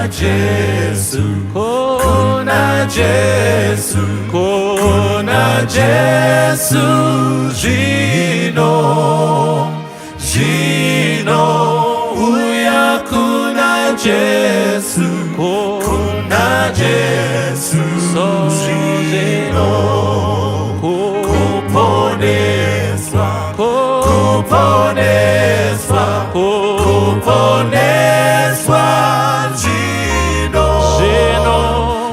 Kuna Jesu, kuna Jesu, kuna Jesu zvino, zvino uya kuna Jesu, kuna Jesu zvino, kuponeswa, kuponeswa, kuponeswa zvino, Zvino.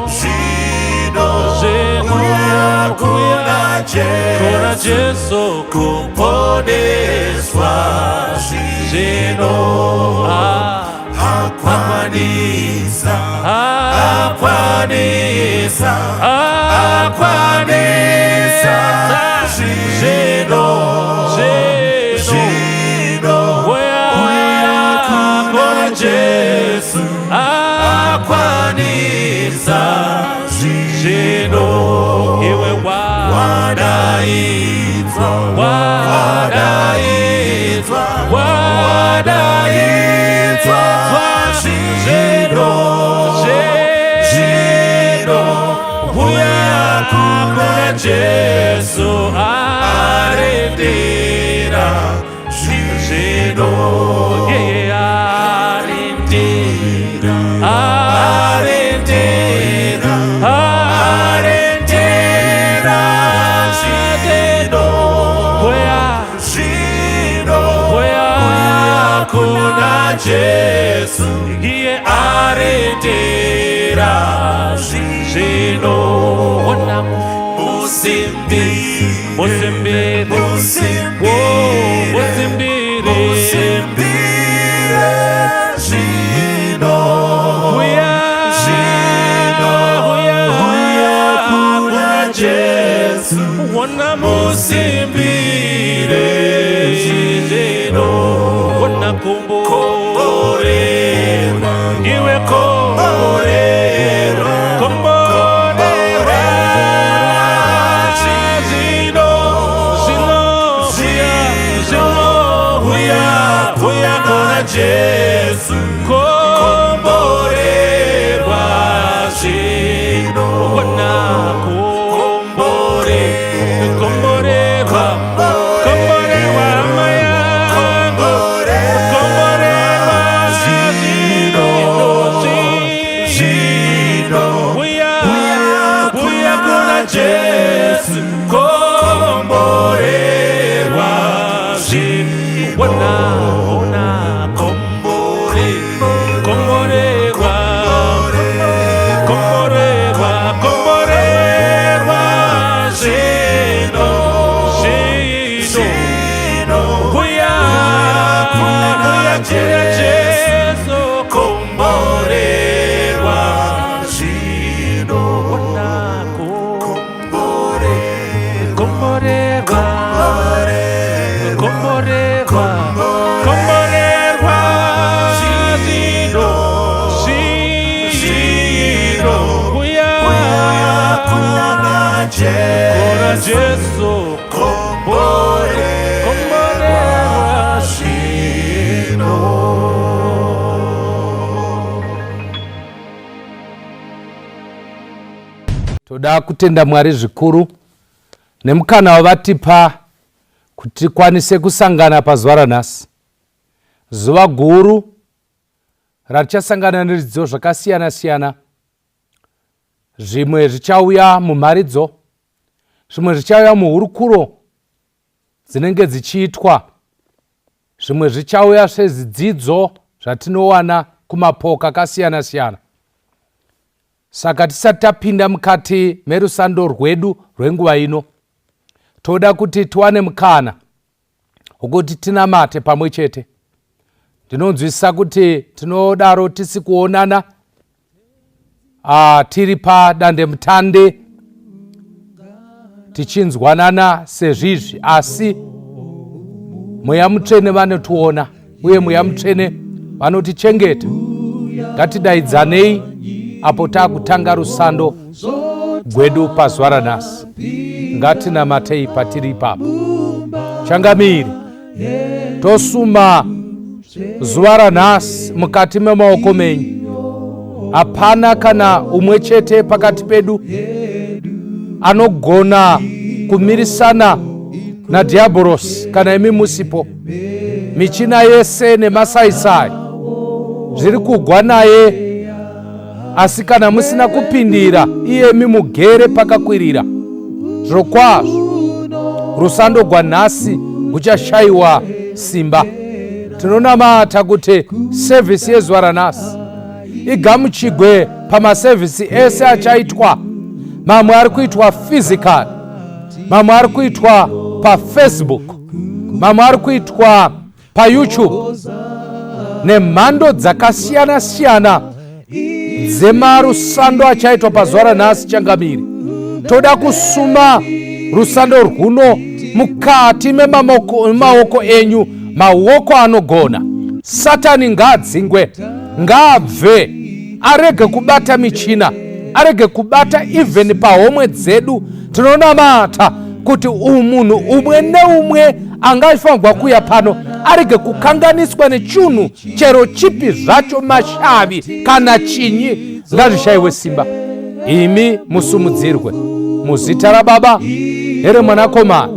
zvino, Zvino. uya kuna Kuna Jesu, Jesu. Kuponeswa zvino. Ah, Akwanisa, ah, akwanisa, ah, akwanisa zvino, Zvino. Zvino Uya uya kuna kuna Jesu, Ah, akwanisa zvino. Iwe wa Wadaidzwa, wadaidzwa, wadaidzwa zvino, zvino uya kuna Jesu, arindira zvino, arindira, arindira, arindira zvino, zvino Uya uya kuna Jesu, Iye arindira zvino. Ona. Musimbire, Musimbire. musimbire, Musimbire. Musimbire zvino, Uya, zvino uya, uya kuna Jesu, Ona. Musimbire zvino. Ona kumbo Komborerwa, Iwe komborerwa, komborerwa zvino, Zvino, zvino uya, uya kuna Jesu, komborerwa zvino. Ona. Komborerwa, Komborerwa, komborerwa, hama yangu, komborerwa zvino, zvino Uya, uya, uya kuna Jesu, komborerwa zvino. Ona, ona. Komborerwa, Komborerwa, komborerwa, komborerwa zvino, zvino zvino uya kuna kuna Jesu, Jesu. Komborerwa zvino. Ona. Komborerwa, Komborerwa, komborerwa, komborerwa zvino, zvino uya uya kuna kuna Jesu, Jesu. Komborerwa Komborerwa zvino. Toda kutenda Mwari zvikuru nemukana wavatipa kuti tikwanise kusangana pazuva ranhasi, zuva guru ratichasangana nezvidzidzo zvakasiyana siyana. Zvimwe zvichauya mumharidzo, zvimwe zvichauya muhurukuro dzinenge dzichiitwa, zvimwe zvichauya sezvidzidzo zvatinowana kumapoka akasiyana siyana. Saka tisati tapinda mukati merusando rwedu rwenguva ino, toda kuti tiwane mukana wekuti tinamate pamwe chete. Ndinonzwisisa kuti tinodaro tisi kuonana, tiri padandemutande tichinzwanana sezvizvi, asi Mweya Mutsvene vanotiona uye Mweya Mutsvene vanotichengeta. Ngatidaidzanei apo taakutanga rusando gwedu pazuva ranhasi. Ngatinamatei patiri ipapo. Changamiri, tosuma zuva ranhasi mukati memaoko menyu. Hapana kana umwe chete pakati pedu anogona kumirisana nadhiabhorosi kana imi musipo. Michina yese nemasaisai zviri kugwa naye, asi kana musina kupindira, iyemi mugere pakakwirira, zvirokwazvo rusando gwanhasi huchashayiwa simba. Tinonamata kuti sevhisi yezuva ranhasi igamuchigwe pamasevhisi ese achaitwa. Mamwe ari kuitwa physical, mamwe ari kuitwa paFacebook, mamwe ari kuitwa paYouTube, nemhando dzakasiyana-siyana dzemarusando achaitwa pazuva ranhasi. Changamiri, toda kusuma rusando rwuno mukati memaoko enyu, maoko anogona. Satani ngaadzingwe, ngaabve, arege kubata michina, arege kubata even pahomwe dzedu. Tinonamata kuti munhu umwe neumwe angafanirwa kuuya pano arege kukanganiswa nechinhu chero chipi zvacho, mashavi kana chinyi, ngazvishayiwe simba, imi musumudzirwe. Muzita raBaba, neremwanakomana,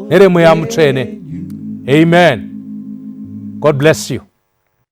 neremweya Mutsvene, amen. God bless you.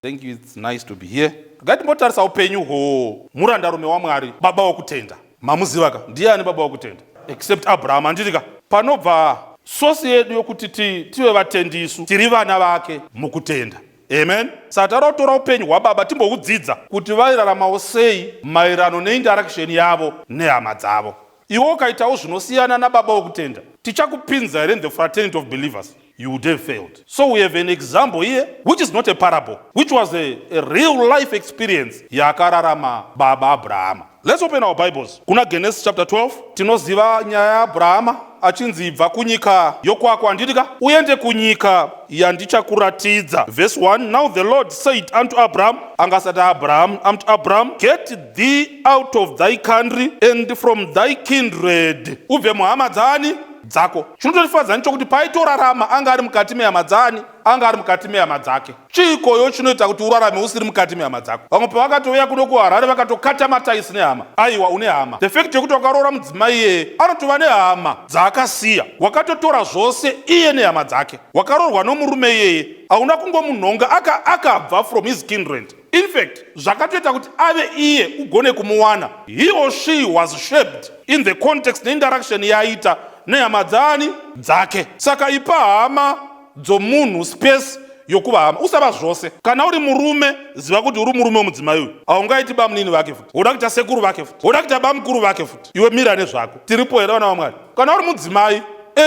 Thank you, it's nice to be here. Ngatimbotarisa upenyu hwomurandarume waMwari, baba wokutenda. Mamuziva ka? Ndiani baba wokutenda except Abraham, handiti ka? Panobva source yedu yokuti tive vatendi isu tiri vana vake mukutenda. Amen. Saka taura kutora upenyu hwababa, timbohudzidza kuti vairaramawo sei maererano neinteraction yavo nehama dzavo. Iwe ukaitawo zvinosiyana nababa wokutenda, tichakupinza here in the fraternity of believers? You would have failed. So we have an example here, which is not a parable, which was a real life experience yakararama baba Abrahama. Let's open our Bibles kuna Genesis chapter 12. Tinoziva nyaya yaAbrahama achinzi, "Ibva kunyika yokwako," handiti ka, "uende kunyika yandichakuratidza." Verse 1: Now the Lord said unto Abraham, angasati Abraham, unto Abraham, "Get thee out of thy country and from thy kindred." Ubve muhama dzani? Dzako. Chinototifadza nechokuti paaitorarama anga ari mukati mehama dzani? Anga ari mukati mehama dzake. Chiikoyo chinoita kuti urarame usiri mukati mehama dzako? Vamwe pavakatouya kuno kuHarare vakatokata maties nehama. Aiwa, une hama. The fact yekuti wakaroora mudzimai iyeye, anotova nehama dzaakasiya. Wakatotora zvose iye nehama dzake. Wakaroorwa nomurume iyeye, hauna kungomunhonga, akabva from his kindred. In fact, zvakatoita kuti ave iye ugone kumuwana, he or she was shaped in the context neinteraction yaaita nehama dzani? Dzake. Saka ipa hama dzomunhu space yokuva hama, usava zvose. Kana uri murume, ziva kuti uri murume wemudzimai uyu. Haungaiti bamunini vake futi, woda kuita sekuru vake futi, woda kuita bamukuru vake futi. Iwe mira nezvako. Tiripo here, vana vaMwari? Kana uri mudzimai,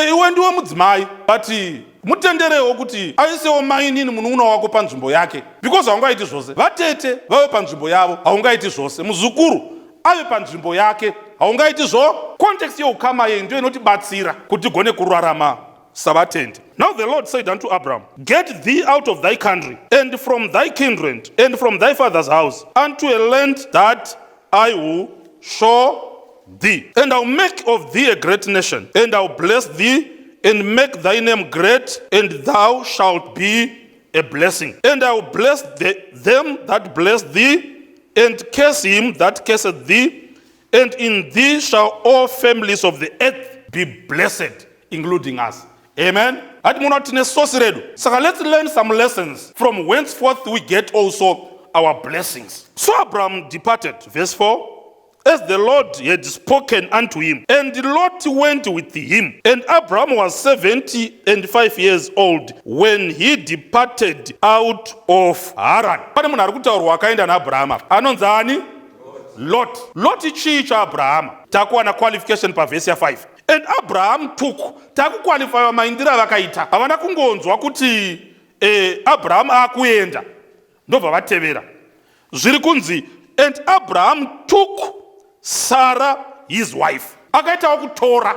iwe ndiwe mudzimai, but mutenderewo kuti aisewo mainini, munun'una wako panzvimbo yake, because haungaiti zvose. Vatete vave panzvimbo yavo, haungaiti zvose. Muzukuru ave panzvimbo yake, haungaiti zvo. Context yeukama yei ndiyo inotibatsira kuti tigone kurarama savatendi. Now the Lord said unto Abraham, "Get thee out of thy country and from thy kindred and from thy father's house unto a land that I will show thee. And I'll make of thee a great nation, and I'll bless thee and make thy name great, and thou shalt be a blessing. And I will bless them that bless thee, and curse him that curseth thee, and in thee shall all families of the earth be blessed," including us. Amen. Hati muona kuti tine source redu. Saka let's learn some lessons from whenceforth we get also our blessings. So Abraham departed, verse 4, as the Lord had spoken unto him. And Lot went with him. And Abraham was 75 years old when he departed out of Haran. Pane munhu ari kutaurwa akaenda naAbrahama anonzi ani? Lot. Lot chii chaAbrahama? Takuwana qualification pavhesi ya5: And Abraham took. Takuqualifywa maindiro avakaita. Havana kungonzwa kuti Abraham akuenda ndobva vatevera. Zviri kunzi, "And Abraham took Sarah his wife." Akaitawo kutora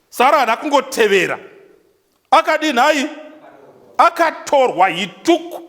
Sara, haana kungotevera. Akadii nhai? Akatorwa. He took.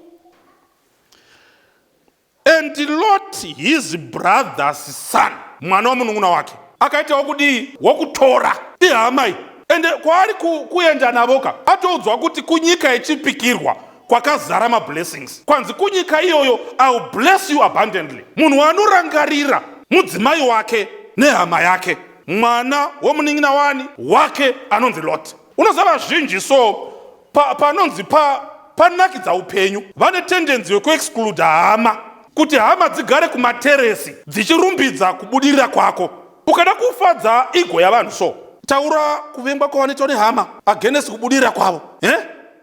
And Lot his brother's son, mwana womunun'una wake, akaitawo kudii? Wokutora. Ihamai, ende kwaari kuenda navoka, atoudzwa kuti kunyika yechipikirwa. Kwakazara mablessings. Kwanzi kunyika iyoyo, I will bless you abundantly. Munhu waanorangarira mudzimai wake nehama yake, mwana womunin'ina wani wake anonzi Lot. Unoziva vazhinji so panonzi pa panakidza upenyu vane tendenzi yekuexcluda hama, kuti hama dzigare kumateresi dzichirumbidza kubudirira kwako. Ukada kufadza ego yavanhu so, taura kuvengwa kwavanoitwa nehama against kubudirira kwavo, eh?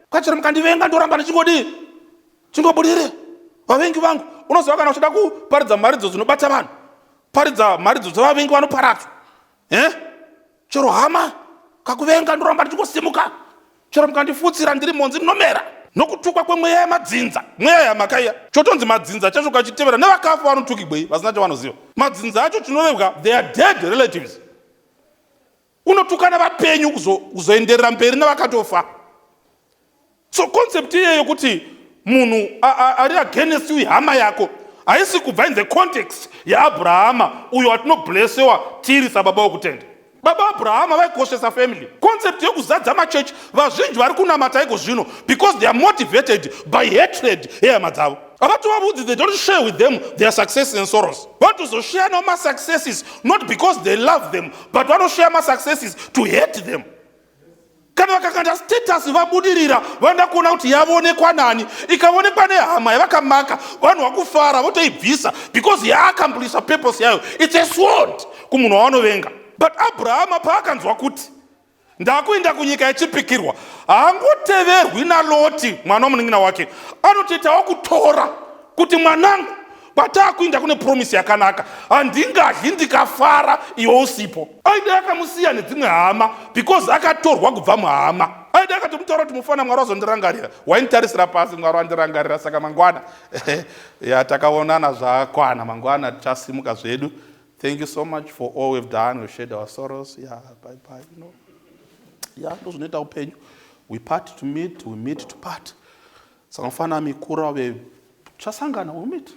Kwachero mukandivenga, ndoramba ndichingodii, chingobudirira, vavengi vangu. Unoziva, kana uchida kuparidza mharidzo dzinobata vanhu, paridza mharidzo dzevavengi vanoparadzwa, eh? Chero hama kakuvenga, ndoramba ndichingosimuka. Chero mukandifutsira, ndiri monzi ndinomera nokutukwa kwemweya yemadzinza. Mweya yamakaiya chotonzi madzinza chacho kachitevera nevakafa vanotukigwei vasina chavanoziva. Madzinza acho chinorevwa their dead relatives. Unotukana vapenyu kuzoenderera mberi nevakatofa. So concept iyeyo yokuti munhu ari against you hama yako haisi kubva in the context yaAbrahama uyo atinoblessewa tiri sababa wokutenda. Baba Abrahama vaikoshesa family. Concept yekuzadza machechi, vazhinji vari kunamata iko zvino because they are motivated by hatred yehama dzavo. Havatovavudzi, they don't share with them their successes and sorrows. Vanotozoshare navo masuccesses not because they love them, but vanoshare masuccesses to hate them. Kana vakakanda status vabudirira, vanoda kuona kuti yavonekwa nani. Ikaonekwa nehama yavakamaka, vanhu vakufara, votoibvisa because yaaccomplisha purpose yayo. It's a sword kumunhu wavanovenga. But Abrahama paakanzwa kuti ndakuenda kunyika yechipikirwa, haangoteverwi naLoti mwana womunin'ina wake. Anotoitawo kutora kuti, "Mwanangu, kwataakuinda kune promise yakanaka. Handingadyi ndikafara iwe usipo." Aida akamusiya nedzimwe hama because akatorwa kubva muhama. Aida akatomutaura kuti, "Mufana, Mwari wazondirangarira. Wainditarisira pasi, Mwari wandirangarira. Saka mangwana ya takaonana, zvakwana. Mangwana tichasimuka zvedu. Thank you so much for all we've done. We've shared our sorrows. Yeah, bye bye." Yeah, ndozvinoita upenyu. We part to meet, we meet to part. Saka mufana mikura ve tichasangana, we meet.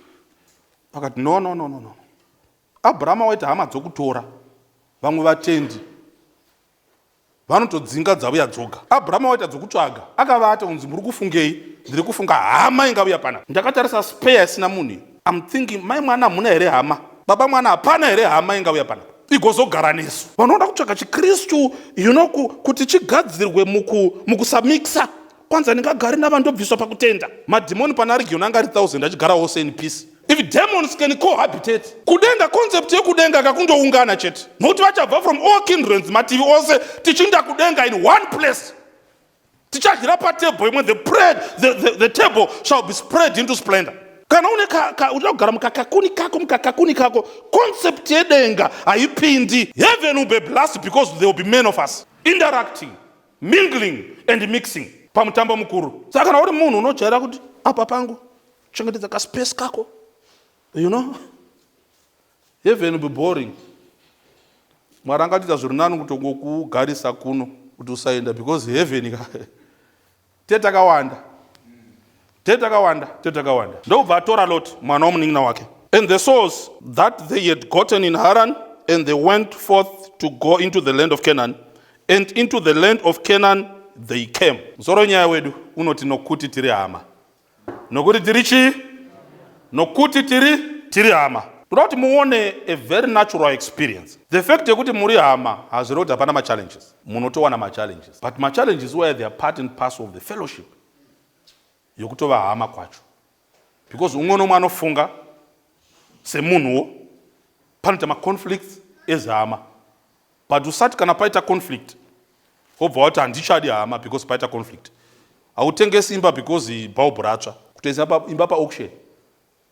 Akati, "No, no, no, no, no." Abrahama waita hama dzokutora. Vamwe vatendi vanotodzinga dzavuya dzoga. Abrahama waita dzokutsvaga. Akavata unzi, "Muri kufungei?" "Ndiri kufunga hama ingauya pana. Ndakatarisa spare isina munhu. I'm thinking, mai mwana hamuna here hama? Baba mwana hapana here hama ingauya panapa igozogara nesu?" Vanoda kutsvaga chikristu kuti chigadzirwe mukusamixa. Kwanza ndingagari navandobviswa pakutenda. Madhimoni pana Region anga ari 1000 achigara wose in peace. If demons can cohabitate kudenga, concept yekudenga kakundoungana chete, nokuti vachabva from all kindreds, mativi ose, tichinda kudenga in one place. Tichadyira patable imwe. The table shall be spread into splendor. Kana une uchida kugara mukakakuni kako, mukakakuni kako, concept yedenga haipindi. Heaven will be blessed because there will be many of us interacting, mingling and mixing pamutambo mukuru. Saka kana uri munhu unojaira kuti apa pangu, chengetedza kaspace kako, heaven will be boring. Mwari angatiita zviri nani kutongokugarisa kuno kuti usaenda, because heaven ka tetakawanda, tetakawanda, tetakawanda. Ndobva atora Lot mwana womunin'ina wake and the souls that they had gotten in Haran, and they went forth to go into the land of Canaan, and into the land of Canaan they came. Musoro wenyaya wedu unoti, "Nokuti tiri hama." Nokuti tiri chii? Nokuti tiri hama. Toda kuti muone a very natural experience. The fact yekuti muri hama hazvirevi kuti hapana machallenges. Munotowana machallenges, but machallenges where they are part and parcel of the fellowship yokutova hama kwacho, because umwe nomwe anofunga semunhuwo. Panoita maconflicts ezhama, but usati kana paita conflict wobva wati, "Handichadi hama because paita conflict." Hautengesi imba because bhaubhu ratsva. Kutoisa imba paauction,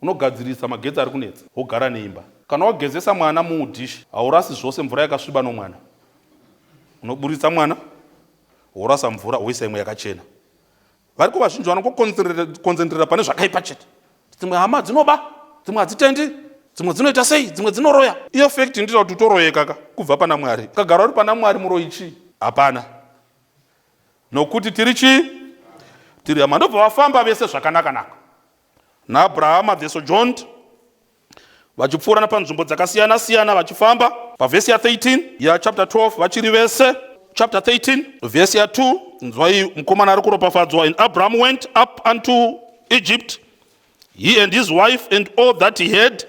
unogadzirisa magetsi ari kunetsa, wogara neimba. Kana wagezesa mwana muudhishi, haurasi zvose mvura yakasviba nomwana. Unoburitsa mwana, worasa mvura, woisa imwe yakachena. Variko vazhinji vanongoconcentrera pane zvakaipa chete. Dzimwe hama dzinoba, dzimwe hadzitendi, dzimwe dzinoita sei, dzimwe dzinoroya. Iyo fact ndita kuti utoroyeka ka kubva pana Mwari. Ukagara uri pana Mwari, muroyi chii? Hapana. Nokuti tiri chii? Tiri hama. Ndobva vafamba vese zvakanaka-naka naAbrahama. They sojourned, vachipfuurana panzvimbo dzakasiyana-siyana vachifamba. Pavhesi ya13 yachapter 12, vachiri vese. chapter 13 vhesi ya2. Nzwai mukomana ari kuropafadzwa. And Abraham went up unto Egypt, he and his wife and all that he had,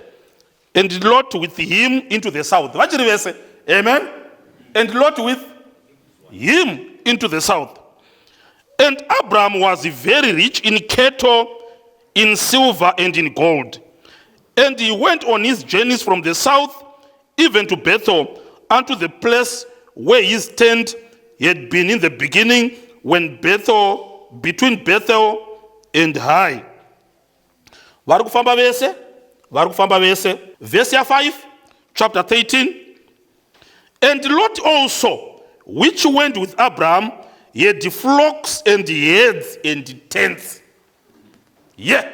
and Lot with him into the south. Vachiri vese. Amen. And Lot with him into the south. And Abraham was very rich in cattle, in silver and in gold. And he went on his journeys from the south even to Bethel, unto the place where his tent had been in the beginning, when Bethel, between Bethel and Hai. Vari kufamba vese, vari kufamba vese. Verse ya5, chapter 13. And Lot also, which went with Abraham, had flocks and herds and tents. Yeah.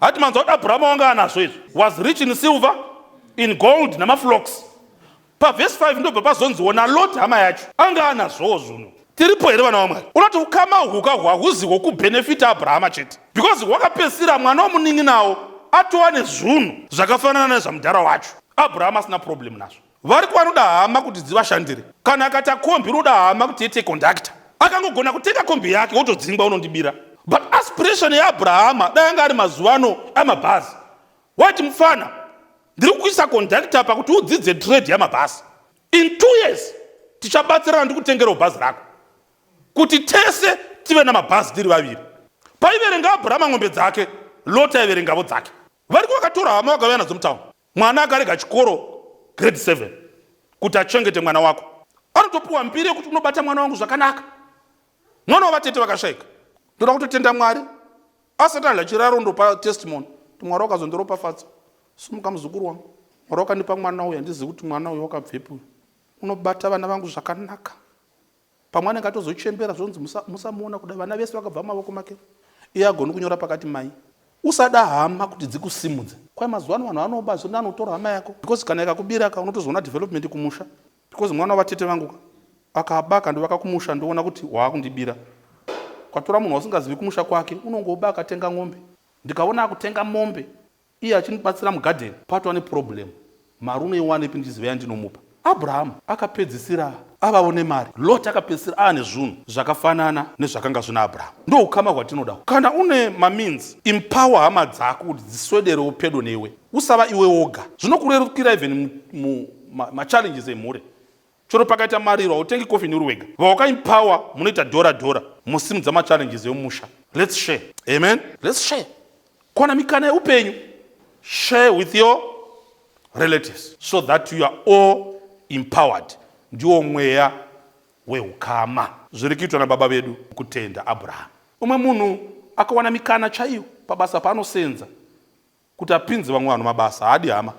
Hati manzwa kuti Abraham wanga anazvo izvi. Was rich in silver, in gold namaflocks. Pavhesi 5 ndobva pazonziwo naLot hama yacho anga anazvowo zvunhu. Tiripo here, vana vaMwari? Unoti ukama huka hwahuzi hwokubhenefita Abrahama chete, because hwakapedzisira mwana womunin'inawo atova nezvunhu zvakafanana nezvamudhara wacho. Abrahama asina problem nazvo. Vari vanoda hama kuti dzivashandire. Kana akati akombi unoda hama kuti iite conductor, akangogona kutenga kombi yake wotodzingwa, unondibira. But aspiration yaAbrahama, dai anga ari mazuva ano amabhazi, waiti, "Mufana, ndiri kuisa conductor pakuti udzidze trade yamabhazi. In 2 years tichabatsirana, ndikutengerawo bhazi rako kuti tese tive namabhazi tiri vaviri." Paiverenga Abrahama ng'ombe dzake, Lot aiverengavo dzake. Variko vakatora hama vakauya nadzo mutauni. Mwana akarega chikoro grade 7 kuti achengete mwana wako, anotopiwa mbiri yekuti unobata mwana wangu zvakanaka. Mwana wavatete vakashayika. Ndoda kutotenda Mwari, asati adya chiraro ndopa testimony kuti Mwari wakazondiropafadza. Simuka, muzukuru wangu. Mwari wakandipa mwana uyu, handizivi kuti mwana uyu wakabvepi. Uyu unobata vana vangu zvakanaka. Pamwe anenge atozochembera, zvonzi musamuona kuda, vana vese vakabva mumavoko make. Iye agoni kunyora pakati mai. Usada hama kuti dzikusimudze. Kwai mazuva ano vanhu vanoba zvino anotora hama yako, because kana ikakubira ka, unotozoona development kumusha, because mwana wavatete vangu ka akaba akandovaka kumusha, ndoona kuti waakundibira. Kwatora munhu wasingazivi kumusha kwake, unongoba akatenga ng'ombe. Ndikaona akutenga mombe, iye achindibatsira mugadheni, patova neproblem. Mari unoiwanepi? Ndizive yandinomupa. Abrahamu akapedzisira avavo nemari. Lot akapedzisira ava nezvinhu zvakafanana nezvakanga zvina Abrahamu. Ndo ukama hwatinoda. Kana une mameans, empower hama dzako kuti dziswederewo pedo newe. Usava iwe woga. Zvinokurerukira even machallenges emhuri. Chero pakaita mariro, hautengi coffin uri wega. Vawakaempower, munoita dhora dhora, musimudza machallenges emusha. Let's share. Amen. Let's share. Kuwana mikana yeupenyu, share with your relatives so that you are all empowered. Ndiwo mweya weukama, zviri kuitwa nababa vedu kutenda Abrahamu. Umwe munhu akawana mikana chaiyo pabasa paanosenza kuti apinze vamwe vanhu mabasa, haadi hama,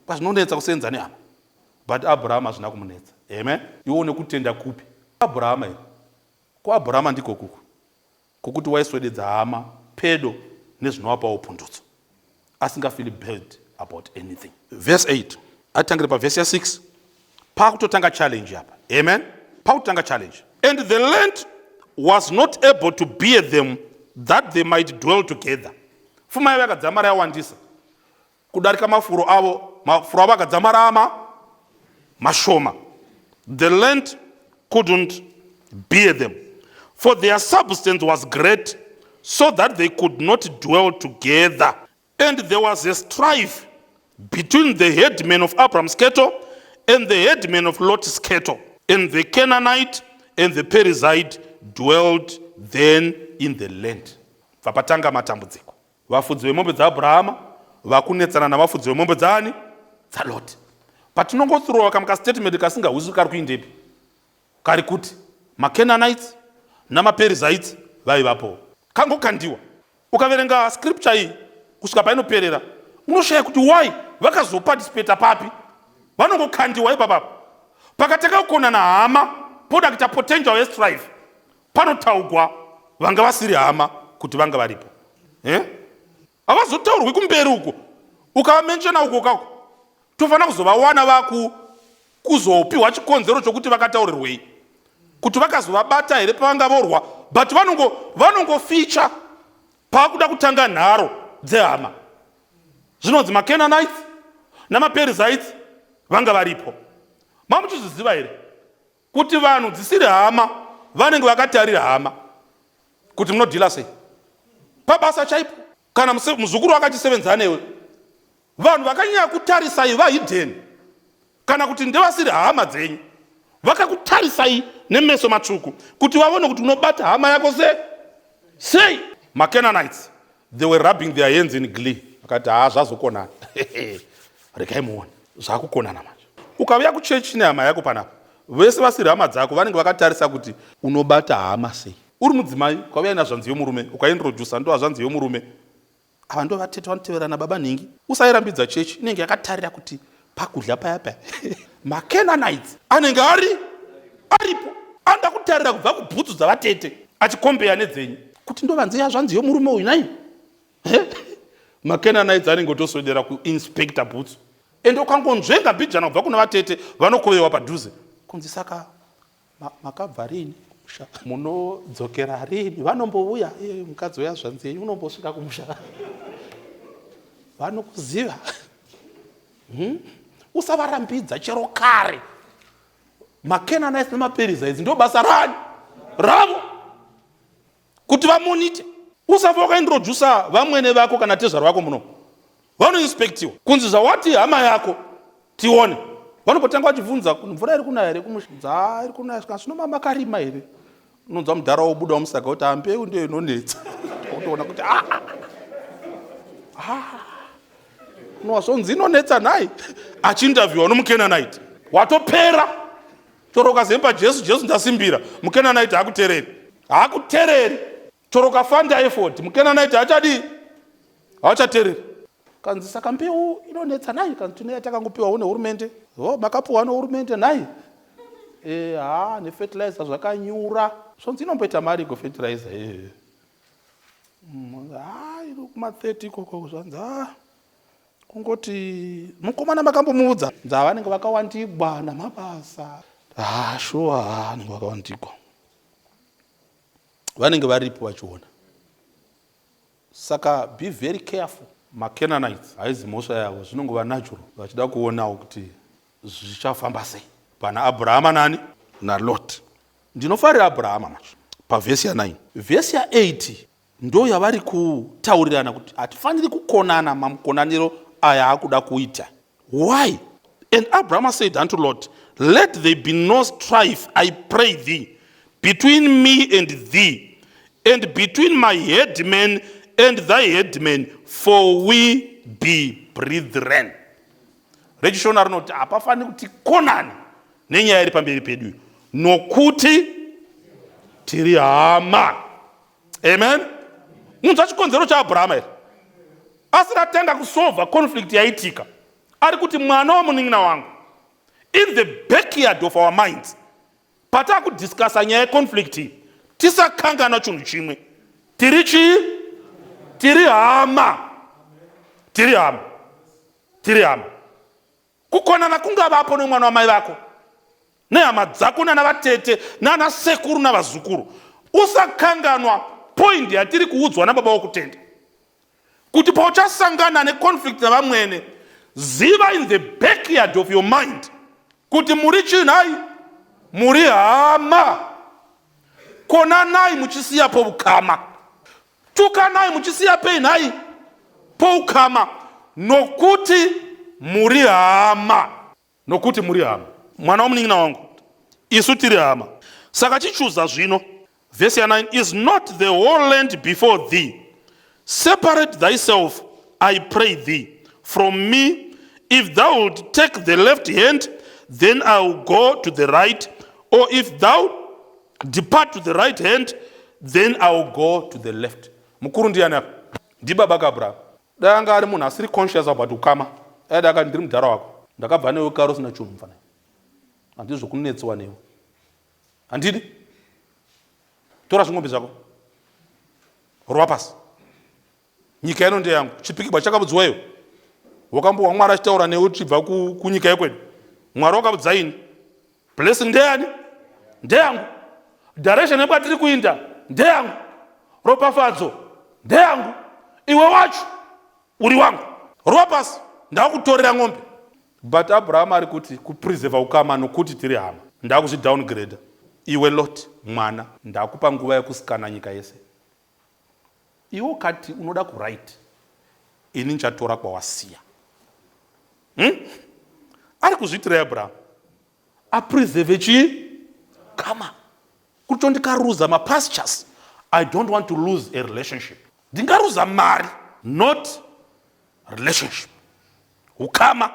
pazvinonetsa kusenza nehama. But Abrahama hazvina kumunetsa. Amen. Iwe une kutenda kupi? Abrahama here? KuAbrahama ndiko kuku kwokuti waiswededza hama pedo nezvinovapawo pundutso, asingafeel bad about anything. Verse 8, atangire pavhesi ya6. Pakutotanga challenge apa. Amen. Pakutotanga challenge. And the land was not able to bear them that they might dwell together. Pfuma yavo yakadzamara yawandisa kudarika mafuro avo. Mafuro avo akadzamara ama mashoma. The land couldn't bear them, for their substance was great, so that they could not dwell together. And there was a strife between the headmen of Abraham's cattle and the headmen of Lot's cattle. And the Canaanite and the Perizzite dwelt then in the land. Bva matambudziko. Vafudzi vemombe dzaAbrahama vakunetsana navafudzi vemombe dzaani? DzaLot. Patinongothrowa kamukastatement kasingahwisisi kari kuindepi, kari kuti maCanaanites namaPerizzites vaivapo, kangokandiwa. Ukaverenga scripture iyi kusvika painoperera, unoshaya kuti why vakazoparticipata papi. Vanongokandiwa ipapapa. Pakatanga kukonana hama, poda kuita potential yestrife, panotaugwa vanga vasiri hama kuti vanga varipo, eh? Havazotaurwi kumberi uko. Ukavamenshena uko kako, tofanira kuzovawana vaku kuzopiwa chikonzero chokuti vakataurirwei, kuti vakazovabata here pavanga vorwa. But vanongoficha paakuda kutanga nharo dzehama. Zvinonzi maCanaanites namaPerizzites vanga varipo. Mamuchizviziva here? Kuti vanhu dzisiri hama vanenge vakatarira hama kuti munodhila sei pabasa chaipo. Kana muzukuru wakachisevenza newe, vanhu vakanyanya kutarisai vahidheni kana kuti ndevasiri hama dzenyu, vakakutarisai nemeso matsvuku kuti vaone kuti unobata hama yako se sei. MaCanaanites, they were rubbing their hands in glee, vakati haa, zvazokonana, regai muone zvakukonana manje. Ukauya kuchechi nehama yako panapa, vese vasiri hama dzako vanenge vakatarisa kuti unobata hama sei. Uri mudzimai, ukauya ina zvanzi yomurume, ukaintrodusa ndo hazvanzi yomurume, ava ndo vatete vanoteverana baba nhingi, usairambidza. Chechi inenge yakatarira kuti pakudya paya paya maCanaanites anenge ari aripo, anoda kutarira kubva kubhutsu dzavatete achikombeya nedzenyu kuti ndovanzi yazvanzi yomurume uyu nai. MaCanaanites anenge otoswedera kuinspecta bhutsu, ende ukangonzvenga mbijana kubva kuna vatete, vanokovewa padhuze kunzi, "Saka makabva rini kumusha? Munodzokera rini? Vanombouya iye mukadzi weyazvanzi yenyu unombosvika kumusha? Vanokuziva?" Usavarambidza chero kare. MaCanaanites nemaPerizzites ndo basa rani ravo kuti vamonite. Usafa wakaintrodusa vamwene vako kana tezvaro vako muno, vanoinspectiwa kunzi zvawati hama yako tione. Vanombotanga vachibvunza, "Mvura iri kunaya here kumusha?" Dza iri kunaya. Kana zvino makarima here? Unonzwa mudhara wobuda womusaga kuti ambeu ndiyo inonetsa. Utoona kuti ah, ah, ah. Unowazvonzi inonetsa nhai, achiinterviewa nomuCanaanite. Watopera choro ukazemba Jesu, Jesu ndasimbira, muCanaanite haakutereri, haakutereri. Choro ukafanda effort, muCanaanite haachadii, haachatereri. Kanzi, "Saka mbeu inonetsa nhai?" Kanzi, "Tine yatakangopiwawo nehurumende." "O, makapiwa nehurumende nhai?" "E, ha, nefertilizer zvakanyura." Zvonzi, "Inomboita mari iko fertilizer?" "E, ha, iri kuma30 ikoko." Zvanzi, "Ha, kungoti mukomana makambomuudza nza vanenge vakawandigwa namabasa." "Ha, shuwa, ha, vanenge vakawandigwa." Vanenge varipo vachiona, saka be very careful. MaCanaanites haizi mhosva yavo, zvinongova natural, vachida kuonawo kuti zvichafamba sei pana Abrahama nani naLot. Ndinofarira Abrahama macho pavhesi ya9. Vhesi ya8 ndo yavari kutaurirana kuti hatifaniri kukonana mamukonaniro aya akuda kuita. Why? "And Abraham said unto Lot, Let there be no strife, I pray thee, between me and thee, and between my headmen and thy headmen, for we be brethren." RechiShona rinoti hapafaniri kuti konane nenyaya iri pamberi pedu, nokuti tiri hama. Amen. Munzwa chikonzero chaAbrahama here? Asina atanga kusolva conflict yaitika, ari kuti mwana wamunin'ina wangu. In the backyard of our minds, patakudiscussa nyaya yeconflict iyi, tisakangana chinhu chimwe: tiri chii? Tiri hama, tiri hama, tiri hama. Kukonana kungavapo nemwana wamai vako nehama dzako nana vatete nana sekuru navazukuru, usakanganwa point yatiri kuudzwa nababa wokutenda kuti pauchasangana neconflict navamwene, ziva in the backyard of your mind kuti muri chinhai? Muri hama. Konanai muchisiyapo ukama, tukanai muchisiya pei nhai? Poukama, nokuti muri hama, nokuti muri hama. Mwana womunin'ina wangu, isu tiri hama, saka chichuza zvino. Vhesi ya9: "Is not the whole land before thee? Separate thyself, I pray thee, from me. If thou wilt take the left hand, then I will go to the right, or if thou depart to the right hand, then I will go to the left." Mukuru ndiani apa? Ndibaba kaAbraham. Dai anga ari munhu asiri conscious about ukama, aida akati, "Ndiri mudhara wako, ndakabva newe kare usina chunhu, mufanai, handii zvokunetsewa newe, handidi. Tora zvingombe zvako, rova pasi. Nyika ino ndeyangu. Chipikirwa chakabudzwa iwe. Wakambowa Mwari achitaura newe uchibva kunyika yekwedu? Mwari wakabudza ini. Blessing ndeyani? Ndeyangu. Direction yekwatiri kuinda ndeyangu. Ropafadzo ndeyangu. Iwe wacho uri wangu. Rova pasi, ndakutorera ng'ombe." But Abraham ari kuti kupreserva ukama, nokuti tiri hama. Ndakuzvidowngrade. Iwe Lot mwana, ndakupa nguva yekusikana nyika yese. Iwe ukati unoda kuright, ini ndichatora kwawasiya. Ari kuzviitira Abraham. Apreserve chii? Kama. Kuti ndikaruza mapastures, I don't want to lose a relationship. Ndingaruza mari, not relationship. Ukama.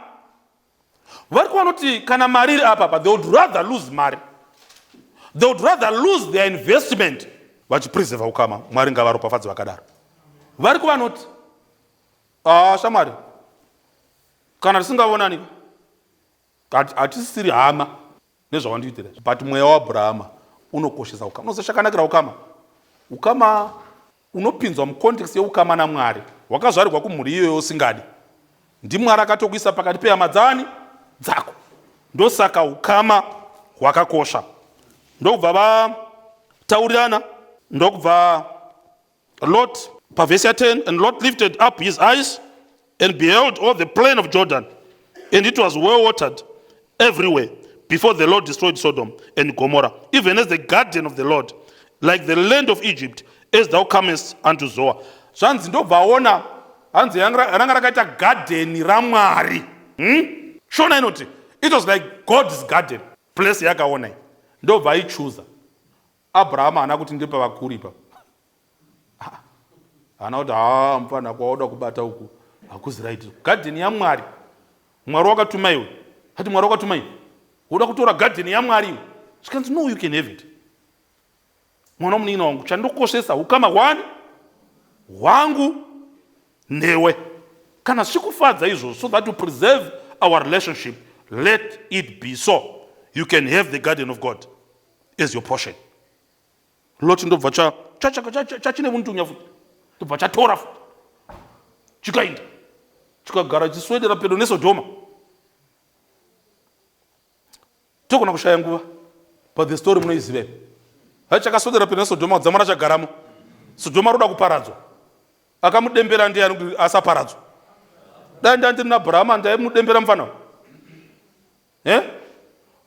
Vari kuvanoti kana mari iri apa, but they would rather lose mari. They would rather lose their investment vachipreserva ukama. Mwari ngavaropafadze vakadaro. Vari kuvanoti, ah, shamwari, kana tisingavonani hatisisiri hama nezvawandiitira. But mweya waAbrahama unokoshesa ukama. Unoziva chakanakira ukama? Ukama unopinzwa mucontext yeukama naMwari. Wakazvarirwa kumhuri iyoyo usingadi, ndiMwari akatokuisa pakati pehama dzani dzako. Ndosaka ukama hwakakosha. Ndokubva vataurirana, ndokubva Lot pavhesi ya10, "And Lot lifted up his eyes and beheld all the plain of Jordan, and it was well watered everywhere before the Lord destroyed Sodom and Gomorrah, even as the garden of the Lord, like the land of Egypt, as thou comest unto Zoar." Zvanzi ndobva aona, hanzi ranga rakaita gadheni raMwari. Shona inoti it was like God's garden. Place yakaona iyi, ndobva aichuza. Abrahama haana kuti ndepa vakuru ipa, haana kuti ha, mufana, kwauda kubata uku hakuzi right. Gadheni yaMwari, Mwari wakatuma iwe. Hati Mwari wakatuma iwe, uda kutora gadheni yaMwari iwe? Zvikanzi, "No, you can have it, mwana womunin'ina wangu. Chandokoshesa ukama hwani hwangu newe. Kana zvichikufadza izvozvo, so that to preserve our relationship, let it be so. You can have the garden of God as your portion." Lot ndobva chachine muntunya futi, ndobva chatora futi, chikaenda chikagara chiswedera pedo neSodhoma. Togona kushaya nguva, but the story munoiziva. Hai, chakaswedera pedo neSodhoma, dzamara chagaramo. Sodhoma roda kuparadzwa. Akamudembera ndiani kuti asaparadzwa? Dai ndandiri naAbrahama, ndaimudembera mufana.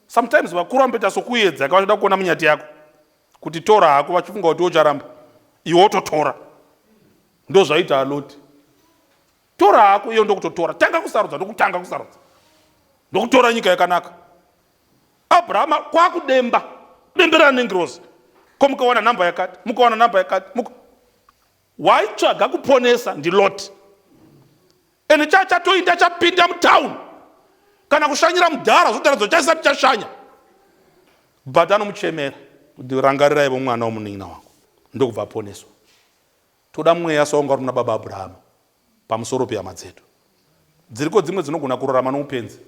Sometimes vakuru vamboita sokuedza ka, vachida kuona munyati yako kuti tora hako, vachifunga kuti ucharamba, iwe wototora. Ndo zvaita Aloti. Tora hako, iyo ndokutotora. Tanga kusarudza, ndokutanga kusarudza, ndokutora nyika yakanaka. Abrahama kwakudemba dembera nengirozi. Ko mukawana namba yakati, mukawana namba yakati, waitsvaga kuponesa ndiLoti. Ende chachatoinda chapinda mutauni kana kushanyira mudhara, zvotaridza chaisati chashanya, but anomuchemera kuti rangariraivo mwana womunin'ina wangu, ndokubva aponeswa. Toda mweya sawanga uri muna baba Abrahama pamusoro pehama dzedu. Dziriko dzimwe dzinogona kurarama noupenzi,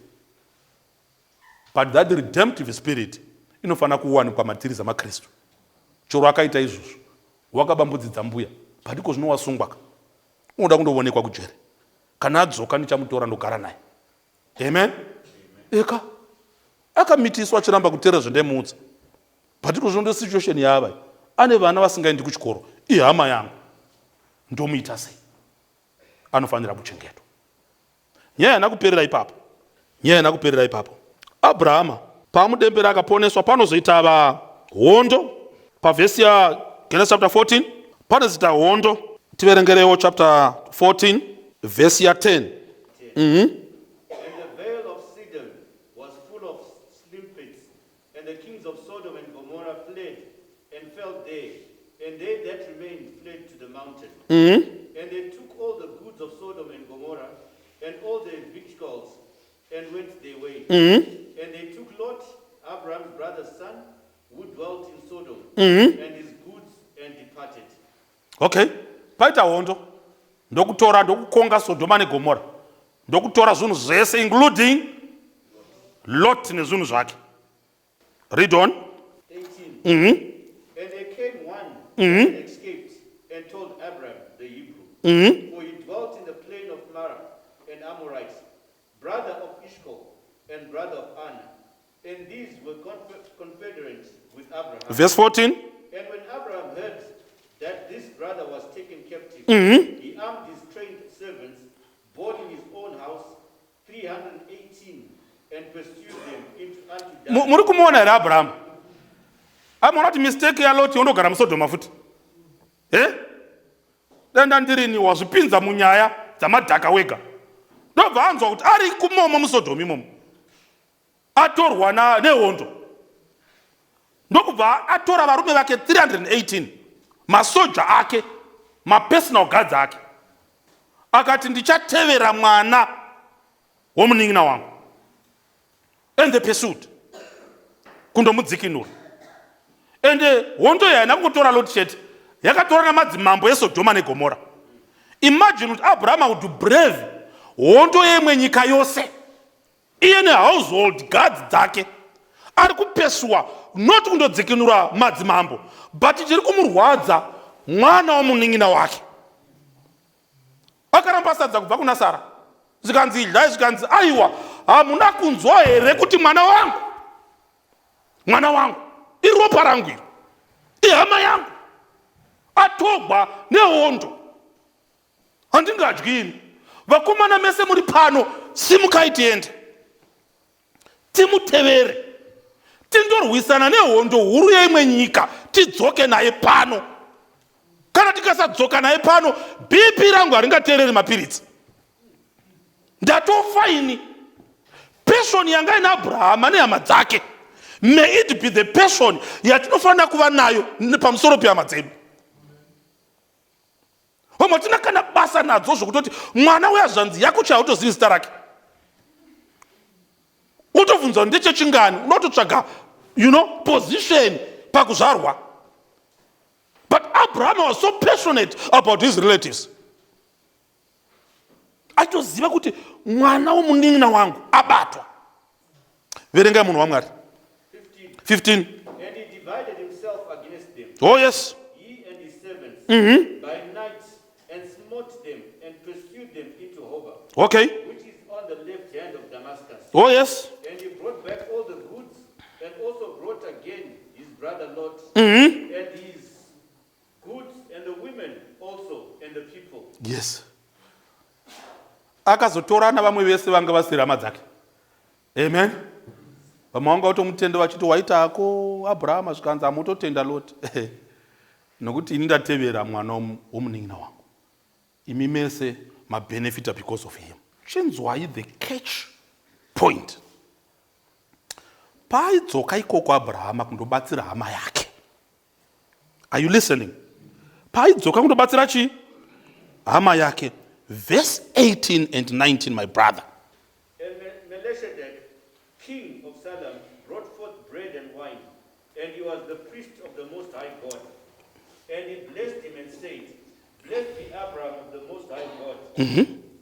but that redemptive spirit inofanira kuwanikwa matiri samaKristu. Choro akaita izvozvo, wakabambudzidza mbuya, but iko zvino wasungwa ka, unoda kundovonekwa kujere. Kana adzoka, ndichamutora ndogara naye. Amen. Eka akamitiswa achiramba kuteerera zvandaimuudza, but iko zvino ndo situation yaava. Ane vana vasingaendi kuchikoro, ihama yangu, ndomuita sei? Anofanira kuchengetwa. Nyaya haina kuperera ipapo, nyaya haina kuperera ipapo. Abrahama paamudembera akaponeswa, panozoita vahondo. Pavhesi yaGenesis chapter 14 panozoita hondo. Tiverengerewo chapter 14 vhesi ya10. And the vale of Siddim was full of limpets, and the kings of Sodom and Gomorrah fled and fell there, and they that remained fled to the mountain. And they took all the goods of Sodom and Gomorrah, and all their victuals, and went their way. And they took Lot, Abraham's brother's son, who dwelt in Sodom, and his goods, and departed. Okay, paita hondo, ndokutora, ndokukonga Sodhoma neGomora, ndokutora zvinhu zvese, including Lot nezvinhu zvake. Read on. 18. And there came one and escaped and told Abram the Hebrew, for he dwelt in the plain of Mamre, an Amorite, brother of Eshcol and brother of Aner. And these were confederate with Abraham. Verse 14. And when Abraham heard that this brother was taken captive, he armed his trained servants, born in his own house, 318. and pursued them into unto Dan. Muri kumuona here Abrahamu? Amaona kuti mistake yaLoti yondogara muSodhoma futi. Eh? Danda ndirini wazvipinza munyaya dzamadhaka wega. Ndobva anzwa kuti ari kumomo muSodhoma imomo. Atorwa nehondo. Ndokubva atora varume vake 318 masoja ake, mapersonal guards ake. Akati ndichatevera mwana womunin'ina wangu. And they pursued kundomudzikinura. Ende hondo iyi haina kungotora Lot chete, yakatora namadzimambo eSodhoma neGomora. Imagine kuti Abrahama would brave hondo yemwe nyika yose iye nehousehold guards dzake ari kupesuwa not kundodzikinura madzimambo but chiri kumurwadza mwana womunin'ina wake. Akaramba sadza kubva kuna Sara, zvikanzi idyai, zvikanzi aiwa, hamuna kunzwa here kuti mwana wangu, mwana wangu iropa rangu iro, ihama yangu, atogwa nehondo, handingadyi ini. Vakomana mese muri pano, simukai tiende timutevere, tindorwisana nehondo huru yeimwe nyika, tidzoke naye pano. Kana tikasadzoka naye pano, BP rangu haringateereri mapiritsi, ndatofa ini. Passion yanga ina Abrahama nehama dzake, may it be the passion yatinofanira kuva nayo pamusoro pehama dzedu. Vamwe hatina kana basa nadzo, zvokutoti mwana weazvanzi yako chautozivi zita rake, utobvunza ndechechingani, unototsvaga position pakuzvarwa. But Abraham was so passionate about his relatives, achitoziva kuti mwana womunin'ina wangu abatwa. Verengai, munhu waMwari. 15. And he divided himself against them, Oh yes. he and his servants, by night, and smote them, and pursued them into Hobah, which is on the left hand of Damascus. Oh yes. And he brought back all the goods, and also brought again his brother Lot, and his goods, and the women also, and the people. Yes, akazotora navamwe vese vanga vasiri hama dzake. Amen. Vamwe vanga vatomutenda vachiti waitako Abrahama, zvikanzi hamutotenda Lot nokuti ini ndatevera mwana womunin'ina wangu, imi mese mabenefita because of him. Chinzwai the catch point. Paaidzoka ikoko Abrahama kundobatsira hama yake, are you listening? Paaidzoka kundobatsira chii? Hama yake. Verse 18 and 19, my brother. And Melchizedek, king of Salem, brought forth bread and wine, and he was the priest of the Most High God. And he blessed him and said, "Blessed be Abraham of the Most High God,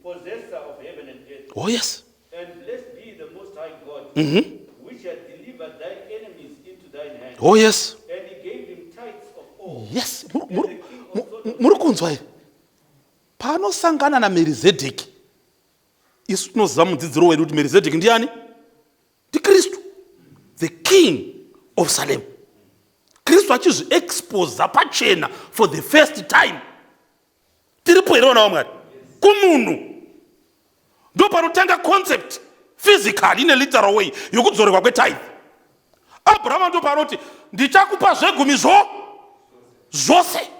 possessor of heaven and earth. Oh yes. And blessed be the Most High God, which hath delivered thy enemies into thine hand." Oh yes. And he gave him tithes of all. Yes. Muri kunzwa here panosangana naMerizedheki? Isu tinoziva mudzidziro wedu kuti Merizedheki ndiani? NdiKristu, the king of Salem. Kristu achizviexposa pachena for the first time. Tiripo here, vana vaMwari? Kumunhu ndo panotanga concept physically in a literal way yokudzorerwa kwetithe. Abrahama ndo panoti ndichakupa zvegumi zvo zvose.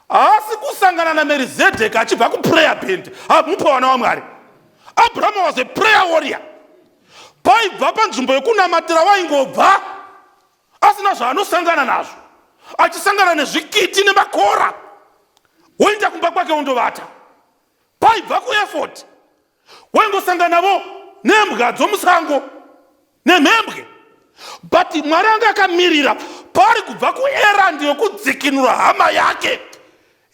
Haasi kusangana naMerizedheki achibva kuprayer band. Hamupo, vana vaMwari. Abrahama was a prayer warrior. Paibva panzvimbo yekunamatira, waingobva asina zvaanosangana nazvo, achisangana nezvikiti nemakora, woenda kumba kwake wondovata. Paibva kueffort, waingosangana navo nembwa dzomusango nemhembwe, but Mwari anga akamirira paari kubva kuerrand yokudzikinura hama yake.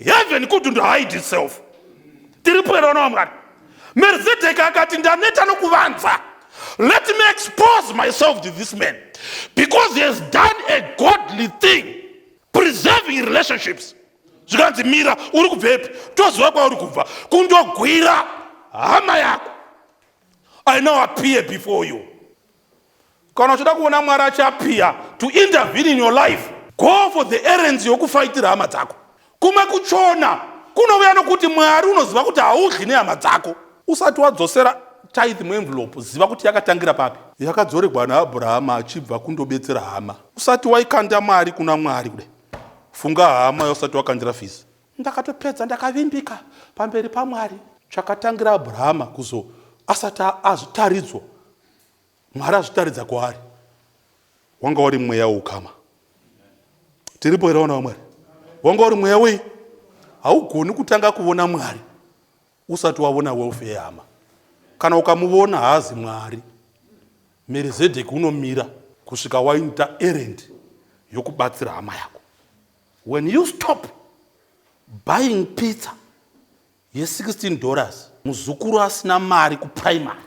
Heaven couldn't hide itself. Tiripo here, vana vaMwari? Melchizedek akati ndaneta nokuvanza. Let me expose myself to this man because he has done a godly thing, preserving relationships. Zvikanzi mira, uri kubvepi? Toziva kwauri kubva kundogwira hama yako. I now appear before you. Kana uchida kuona Mwari achiappear to intervene in your life, go for the errands yokufaitira hama dzako. Kumwe kuchona kunouya nokuti Mwari unoziva kuti haudyi nehama dzako. Usati wadzosera tithe muenvelope, ziva kuti yakatangira papi. Yakadzoregwa naAbrahama achibva kundobetsera hama. Usati waikanda mari kuna Mwari kudai, funga hama yausati wakandira fees. Ndakatopedza ndakavimbika pamberi paMwari. Chakatangira Abrahama kuzo asati azvitaridzwa, Mwari azvitaridza kwaari, wanga uri mweya weukama. Tiripo here vana vaMwari? Wanga uri mweya wei? Haugoni kutanga kuvona Mwari usati wavona welfare yehama. Kana ukamuvona haazi Mwari. Merizedheki unomira kusvika waita errand yokubatsira hama yako. When you stop buying pizza ye16 dollars muzukuru asina mari kuprimary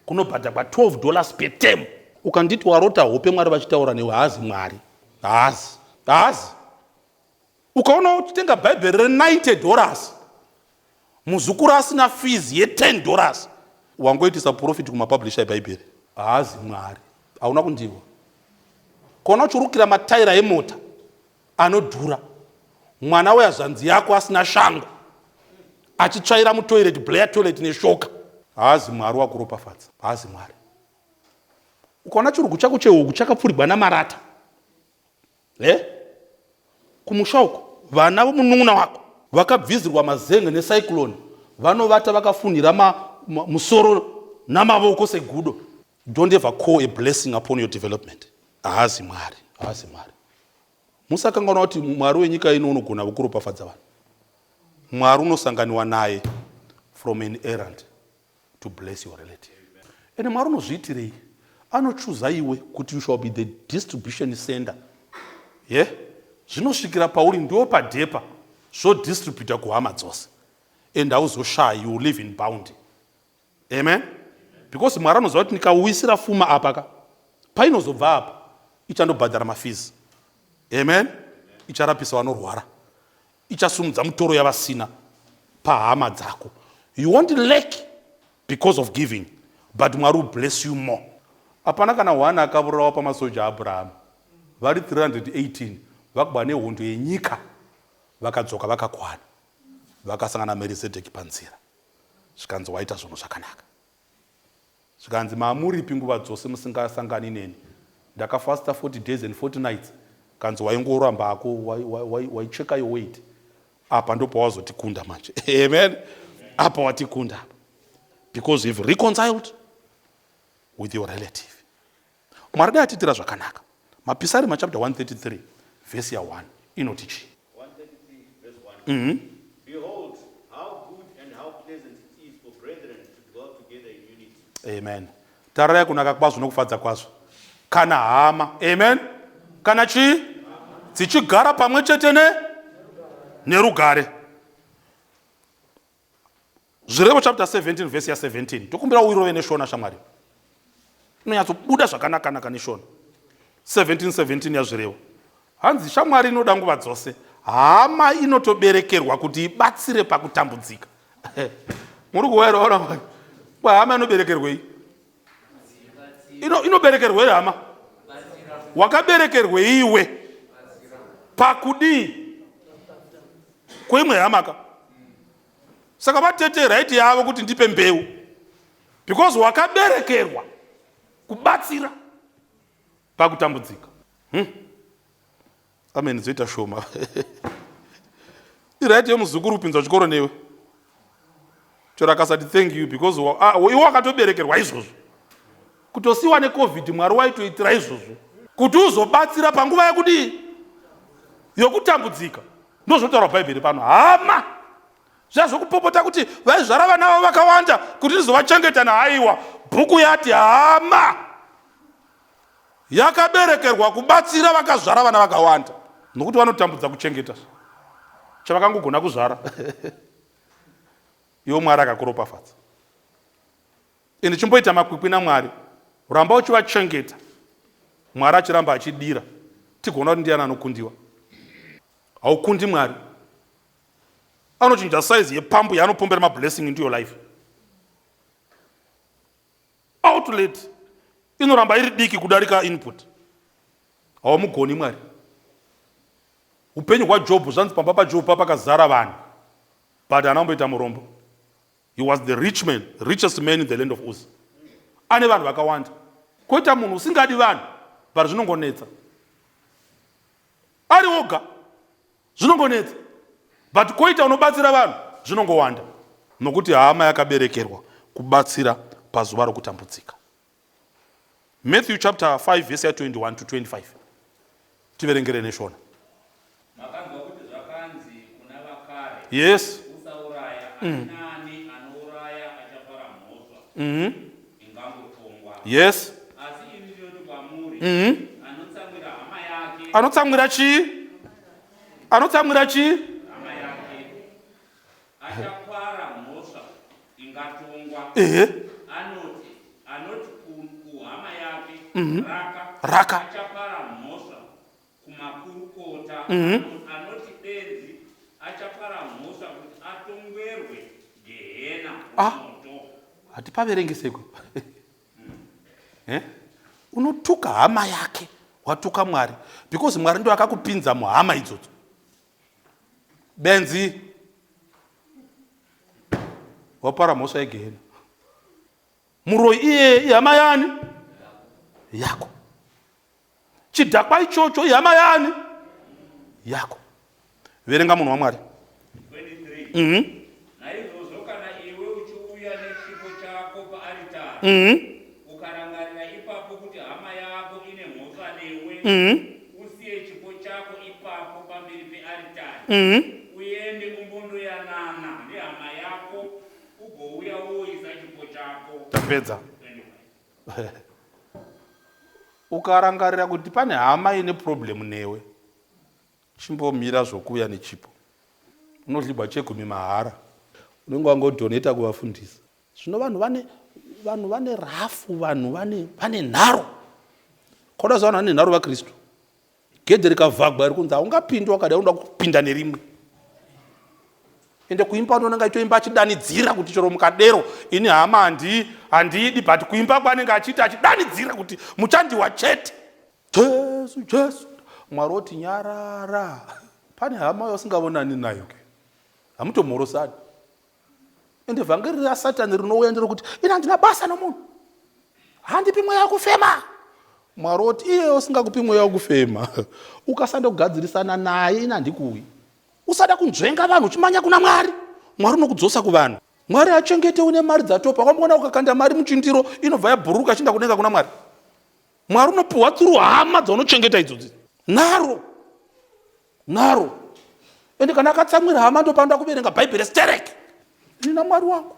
kunobhadhagwa 12 dollars per term, ukanditi warota hope Mwari vachitaura newe, haazi Mwari, haazi, haazi. Ukaona uchitenga bhaibheri re90 dollars muzukuru asina fees ye10 dollars, wangoitisa profit kumapublisher ebhaibheri, haazi Mwari, hauna kundiwa. Kona uchirukira mataira emota anodhura, mwana wehazvanzi yako asina shangu achitsvaira mutoilet, Blair toilet, neshoka, haazi Mwari wakuropafadza, haazi Mwari. Ukaona chirugu chako chehuku chakapfurigwa namarata e kumusha uko, vana vomunun'una wako vakabvizirwa mazenge necyclone, vanovata vakafunhira musoro namavoko segudo, don't ever call a blessing upon your development. Haazi Mwari, haazi Mwari. Musakanganwa kuti Mwari wenyika ino unogona kukuropafadza vanhu. Mwari unosanganiwa naye from an errand to bless your relative. Ende Mwari unozviitirei? Anochuza iwe kuti you shall be the distribution center ye yeah? Zvinosvikira pauri ndo padhepa zvodistributa kuhama dzose, and hauzoshayi. You live in bounty. Amen. Because Mwari anoziva kuti ndikauisira fuma apa ka, painozobva apa ichandobhadhara mafees. Amen. Icharapisa vanorwara, ichasumudza mutoro yavasina pahama dzako. You won't lack because of giving, but Mwari will bless you more. Hapana kana one akavurawa pamasoja aAbrahama vari 318 vakuba nehondo yenyika. Vakadzoka vakakwana, vakasangana naMerizedheki panzira, zvikanzi, "Waita zvinhu zvakanaka." Zvikanzi, "Mamuripi nguva dzose musingasangani neni? Ndakafasta 40 days and 40 nights." Kanzi, "Waingorambako, waicheka your weight. Apa ndopawazotikunda manje." Amen. Apa watikunda apa because you've reconciled with your relative. Mwari dai atiitira zvakanaka. Mapisarema chapter 133 vhesi ya1 inoti chii? 133 verse 1. Behold, how good and how pleasant it is for brethren to dwell together in unity. Amen. Tarirai kunaka kwazvo nokufadza kwazvo kana hama, amen, kana chii, dzichigara pamwe chete ne nerugare. Zvirevo chapter 17 vhesi ya17. Tokumbira uirove neShona, shamwari, inonyatsobuda zvakanakanaka neShona. 17 17 yaZvirevo. Hanzi, shamwari inoda nguva dzose, hama inotoberekerwa kuti ibatsire pakutambudzika. Muri kuwairaona kwa hama inoberekerwei? Inoberekerwei hama? Wakaberekerwei iwe? Pakudii kweimwe hama ka? Saka vatete right yavo kuti ndipe mbeu because wakaberekerwa kubatsira pakutambudzika. Amen dzoita shoma. Iright yemuzukuru kupinzwa chikoro newe chero akasati thank you because iwe wakatoberekerwa izvozvo. Kutosiwa neCovid, Mwari waitoitira izvozvo kuti uzobatsira panguva yekudii? Yokutambudzika. Ndozvotaura Bhaibheri pano. Hama zviya zvokupopota kuti vaizvara vana vavo vakawanda kuti ndizovachengeta, nahaiwa. Bhuku yati hama yakaberekerwa kubatsira vakazvara vana vakawanda nokuti vanotambudza kuchengeta chavakangogona kuzvara. Iwo Mwari akakuropafadza, ende chimboita makwikwi naMwari, ramba uchivachengeta, Mwari achiramba achidira, tigoona kuti ndiani anokundiwa. Haukundi Mwari. Anochinja saizi yepambu yaanopombera mablessing into your life. Outlet inoramba iri diki kudarika input. Haumugoni Mwari. Upenyu hwaJobhu, zvanzi pamba paJobhu pakazara vanhu, but haana kumboita murombo. He was the rich man, richest man in the land of Uz. Ane vanhu vakawanda. Koita munhu usingadi vanhu, but zvinongonetsa. Ari oga zvinongonetsa. But koita unobatsira vanhu zvinongowanda. Nokuti hama yakaberekerwa kubatsira pazuva rokutambudzika. Matthew chapter 5 verse ya 21 to 25. Tiverengere neshona. Makanzwa kuti zvakanzi kuna vakare, Yes. Usauraya, ani naani anouraya achapara mhosva ingangotongwa. Yes. Asi ini ndinoti kwamuri, anotsamwira hama yake, Anotsamwira chii? Anotsamwira chii? hama yake achapara mhosva ingatongwa. Ehe. Anoti kuhama yake, Raka, Raka. achapara mhosva kumakurukota. Anoti benzi achapara mhosva kuti atongwerwe gehena romoto. Hatipaverengeseko. Eh? Unotuka hama yake, watuka Mwari, because Mwari ndo akakupinza muhama idzodzo. Benzi wapara mhosva yegehena. Muroyi iyeye ihama yani yako. Chidhakwa ichocho ihama yani yako. Verenga munhu waMwari. 23 Naizvozvo kana iwe uchiuya nechipo chako paaritari, ukarangarira ipapo kuti hama yako ine mhosva newe, usiye chipo chako ipapo pamberi pearitari, uende umbondoyanana nehama yako, ugouya woisa chipo chako. Tapedza. 25. Ukarangarira kuti pane hama ine problem newe, chimbomira zvokuuya nechipo. Unodlibwa chegumi mahara, unenge wangodonata kuvafundisi. Zvino vanhu vane rafu, vanhu vane nharo. Koda vanhu vane nharo vaKristu. Gedhe rikavhagwa iri kunzi haungapindi wakadai, unoda kupinda nerimwe. Ende kuimba unonanga aitoimba achidanidzira kuti chero mukadero ini hama handiidi, but kuimba kwanenge achiita achidanidzira kuti muchandiwa chete. Jesu, Jesu. Mwari oti nyarara. Pane hama yausingavonani nayo ke. Hamutomhorosani. Ende vhangeri raSatani rinouya nderekuti ini handina basa nomunhu. Handipi mweya wekufema. Mwari oti iye usingakupi mweya wekufema. Ukasada kugadzirisana naye ini handikuwi. Usada kunzvenga vanhu uchimanya kuna Mwari. Mwari unokudzosa kuvanhu. Mwari achengete une mari dzatopa. Wamboona ukakanda mari muchindiro inobva yabhururuka ichienda kudenga kuna Mwari. Mwari unopiwa through hama dzaunochengeta idzodzi. Nharo. Nharo. Ende kana akatsamwira hama ndopanoda kuverenga Bhaibheri sterek. Ini naMwari wangu.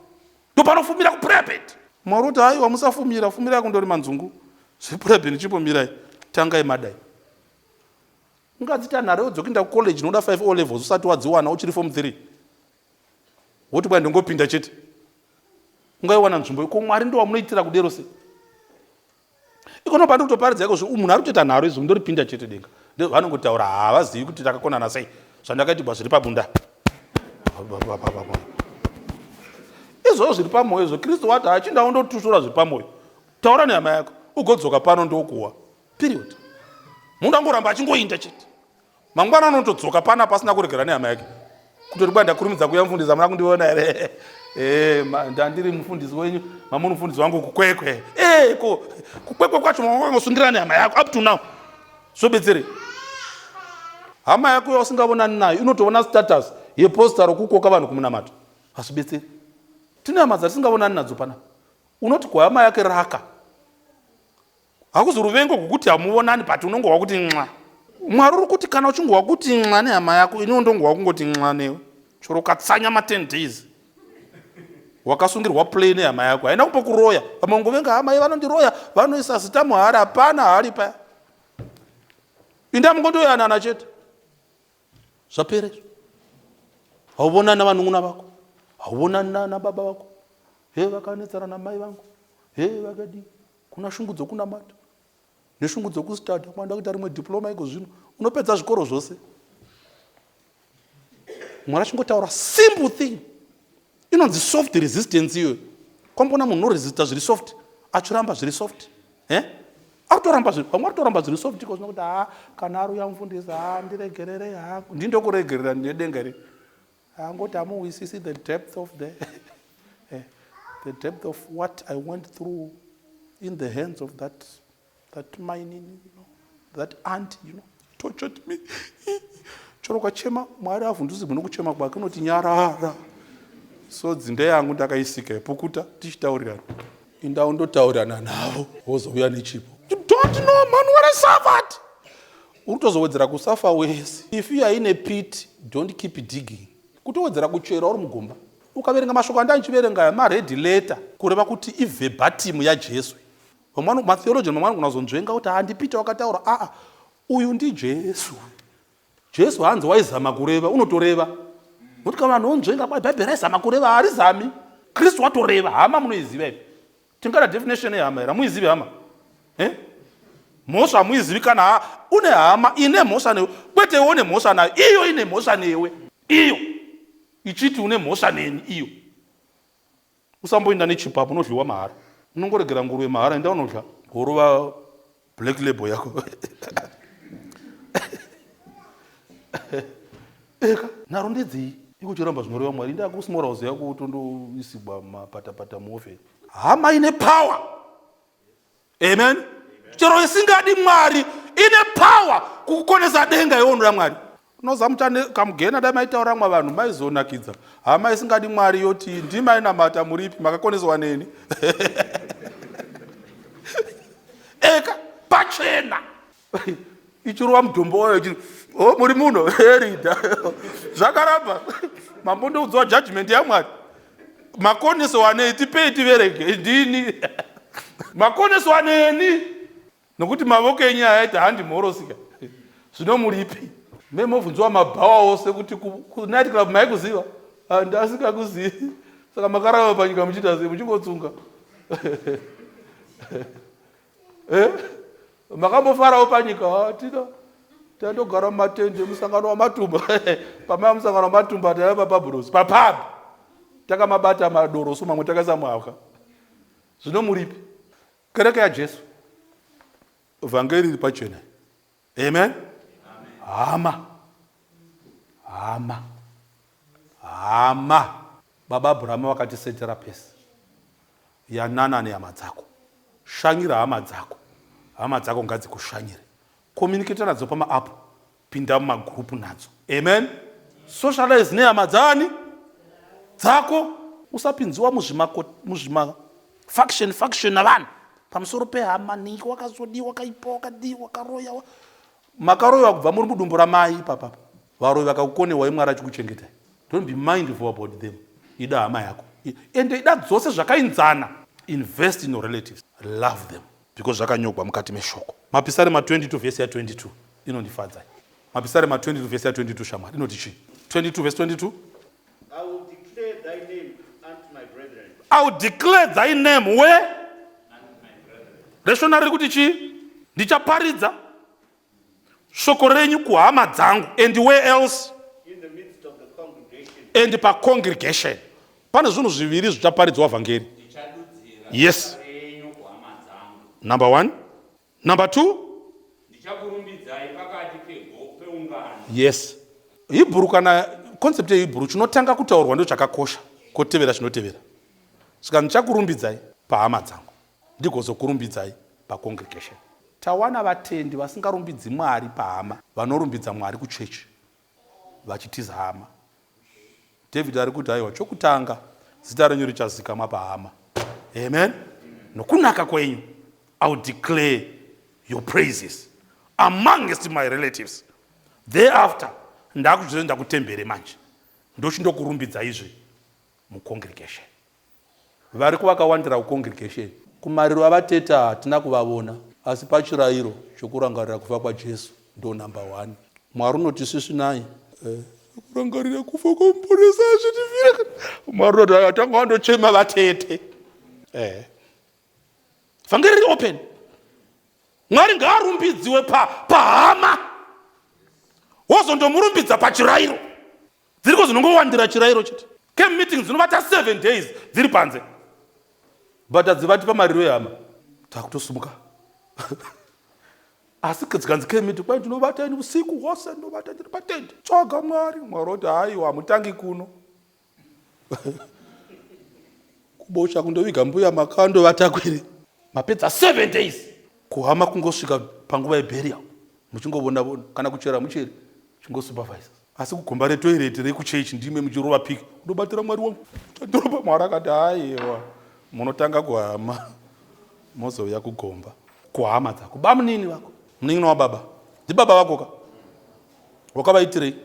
Ndopanofumira kupulpit. Mwari oti haiwa musafumira, fumirai kundori manzungu. Zvepulpit chimbomirai. Tangai madai. Ungadzita nharo dzokuenda kucollege unoda 5 O levels usati wadziwana uchiri form 3. Woti bwa ndongopinda chete. Ungaiwana nzvimbo iko Mwari ndo wamunoitira kudero sei? Ikono pandiri kutoparidza iko zvo munhu ari kutoita nharo izvo ndoripinda chete denga. Vanongotaura havazivi kuti takakonana sei. Zvandakaitirwa zviri pabunda. Izvozvo zviri pamoyo izvo Kristu wati achinda undotushura zviri pamoyo. Taura nehama yako ugodzoka pano ndokuwa. Period. Munhu angoramba achingoinda chete. Mangwana unotodzoka pana pasina kuregera nehama yake. Kutori bwa ndakurumidza kuya mufundisi amuna kundiona here? Ndandiri mufundisi wenyu, mamuri mufundisi wangu kukwekwe. Ko kukwekwe kwacho makangosungirana nehama yako up to now. Zvobetsere. Hama yako yausingavonani nayo inotoona status yeposta rokukoka vanhu kumunamato. Hazvibetseri. Tine hama dzatisingavonani nadzo pana. Unoti kuhama yake raka. Hakuzi ruvengo rwekuti hamuvonani but unongohwa kuti nxa. Mwari uri kuti kana uchingohwa kuti nxa nehama yako iniwo ndongohwa kungoti nxa newe. Chero ukatsanya ma 10 days wakasungirwa play nehama yako haina kupa kuroya. Vamwe vangovenga hama ye vanondiroya vanoisa zita muhari hapana hari paya. Inda mungondoyanana chete. Zvapera izvo. Hauvonani navanun'una vako. Hauvonani nababa vako. He vakanetsana namai vangu. He vakadii. Kuna shungu dzokunamata neshungu dzokustada. Kwanda kuita rimwe diploma iko zvino unopedza zvikoro zvose. Mwari achingotaura simple thing inonzi soft resistance iyoyo. Kwambona munhu unoresista zviri soft achiramba zviri soft. Akutoramba zviri, vamwe varitoramba zviri soft iko zvino kuti ha kana ari uya mufundisi ha ndiregerere ha ndindokuregerera nedenga iri. Angoti hamuhwisisi the depth of the Eh, the depth of what I went through in the hands of that, that mining, you know, that aunt, you know, tortured me. Chero ukachema, Mwari avhundusi nokuchema kwake unoti nyarara. Sodzi ndeyangu ndakaisika pukuta tichitaurirana. Inda undotaurirana navo wozouya nechipo. You don't know man what I suffered. Uri kutozowedzera kusafa wese. If you are in a pit, don't keep digging. Kutowedzera kuchera uri mugomba. Ukaverenga mashoko andandichiverenga aya mared letter kureva kuti iverbatim yaJesu. Vamwe matheologian mamwe anogona kuzonzvenga kuti handi Peter wakataura aa uyu ndiJesu. Jesu hanzi waizama kureva unotoreva. Nokuti kana vanhu vonzvenga kwai Bhaibheri raizama kureva harizami. Kristu watoreva hama munoiziva here? Tingada definition yehama here? Hamuizivi hama? Eh? Mhosva hamuizivi kana ha, une hama ine mhosva newe kwete iwe une mhosva nayo iyo ine mhosva newe iyo ichiti une mhosva neni iyo usamboenda nechipo apo unodliwa mahara unongoregera nguruve mahara enda unodla worova black label yako eka nharo ndedzei iko chiramba zvinoreva mwari ndakusmorals yako utondoisigwa mapatapata muofeni hama ine power amen chero isingadi mwari ine power kukukonesa denga iwe unoda mwari unoziva muchane kamugena dai maitaura mwa vanhu maizonakidza hama isingadi mwari yoti ndimainamata muripi makakoneswa neni eka pachena ichirova mudombo wayo ichiri o oh, muri muno erida zvakaramba mambondoudzwa judgment yamwari makoneso wanei tipei tiverenge ndini makoneso aneni nokuti mavoko enyu ayaita handi mhorosika zvino muripi me mobvunziwa mabhawa ose kuti kunight club maikuziva ah, ndasingakuzivi saka makarava panyika muchiita sei muchingotsunga eh? Makambofarawo panyika hatina tandogara mumatende musangano wamatumba pamaya musangano wamatumba taiva papabhurosi papub takamabata madoroso mamwe takaisa muhapwa zvino muripi kereke yajesu vhangeri riri pachena amen hama hama hama baba abrahama vakatisetera pesi Yanana nehama dzako. Shanyira hama dzako. Hama dzako ngadzikushanyire. Communicate nadzo pamaapp. Pinda mumagroup nadzo. Amen. Socialize nehama dzani? Dzako. Usapinziwa muzvima muzvima faction faction navanhu pamusoro pehama nhingi wakazodii wakaipa wakadii wakaroya makaroyiwa kubva muri mudumbu ramai ipapapa varoyi vakakukonewai mwari achikuchengetai Don't be mindful about them. Ida hama yako. Ende ida dzose zvakainzana. Invest in your relatives. Love them. Because zvakanyogwa mukati meshoko. Mapisarema 22 verse ya 22 inondifadza. Mapisarema 22 verse ya 22 shamwari inoti chii? 22 verse 22. I will declare thy name unto my brethren. I will declare thy name where? Reshona riri kuti chii? Ndichaparidza shoko renyu kuhama dzangu and where else and pacongregation pane zvinhu zviviri zvichaparidzwa vhangeri yes number one number two yes hibhuru kana concept yehibhuru chinotanga kutaurwa ndo chakakosha kotevera chinotevera saka ndichakurumbidzai pahama dzangu ndigozokurumbidzai pacongregation Tawana vatendi vasingarumbidzi Mwari pahama vanorumbidza Mwari kuchechi vachitiza hama. David ari kuti aiwa chokutanga zita renyu richazikamwa pahama. Amen. Nokunaka kwenyu I will declare your praises amongst my relatives. Thereafter ndakuzoenda kutembere manje ndochindokurumbidzai mucongregation. Variko vakawandira kucongregation. Kumariro avatete hatina kuvavona asi pachirairo chokurangarira kufa kwaJesu ndo number one. Mwari unoti sisvinai eh, kurangarira kufa kwamuponesi azvitifira. Mwari unoti aya tanga wandochema vatete. Eh. Vhangeri riri open. Mwari ngaarumbidziwe pa pahama. Wozondomurumbidza pachirairo. Dziriko dzinongowandira chirairo chete. Camp meeting dzinovata 7 days dziri panze. But hadzivati pamariro ehama. Takutosumuka. Asi dzikanzi camp meeting kwai ndinovata ini usiku hwose ndovata ndiri patende. Tsvaga Mwari. Mwari oti haiwa hamutangi kuno. Kubosha kundoviga mbuya makandovatakwiri mapedza 7 days kuhama kungosvika panguva yeburial muchingovona vona kana kuchera mucheri chingosupervise asi kugomba retoireti rekuchechi ndime muchirova piki ndobatira Mwari wangu ndoropa Mwari akati aiwa munotanga kuhama mozouya kugomba kuhama dzako bamunini vako munin'ina wababa ndibaba vako ka wakavaitirei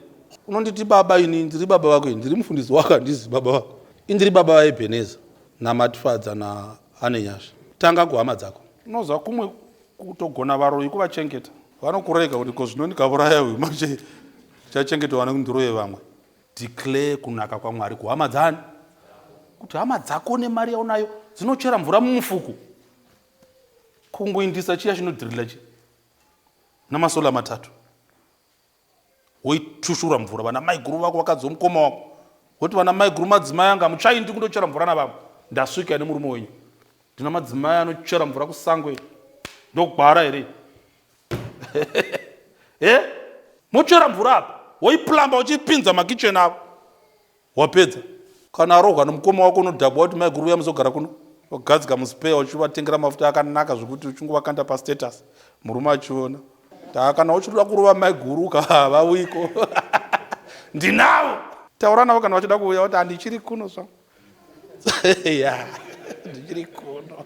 unonditi baba ini ndiri baba vako ini ndiri mufundisi wako handizi baba vako ini ndiri baba vaEbheneza naMatifadza naAnenyasha tanga kuhama dzako unoziva kumwe kutogona varoyi kuvachengeta vanokurega kuti ko zvino ndikauraya uyu manje chachengetwa nekuti vamwe. Declare kunaka kwaMwari kuhama dzani kuti hama dzako nemari yaunayo dzinochera mvura mumufuku kungoindisa chiya chinodhirila chi namasola matatu woitushura mvura vana maiguru vako vakadzi vomukoma wako woti vana maiguru madzimai anga muchaindi kundochera mvura navamwe ndasvika nemurume wenyu ndina madzimai anochera mvura kusangwe ndogwara here e mochera mvura apa woiplamba uchipinza makicheni avo wapedza kana arohwa nomukoma wako unodhabwa kuti maiguru uya muzogara kuno wagadzika muspeya uchivatengera mafuta akanaka zvekuti uchingovakanda pastatus murume achiona taa kana uchida kurova maiguru kavauyiko ndinavo taura navo kana vachida kuuya kuti handichiri kuno zvangu ya ndichiri kuno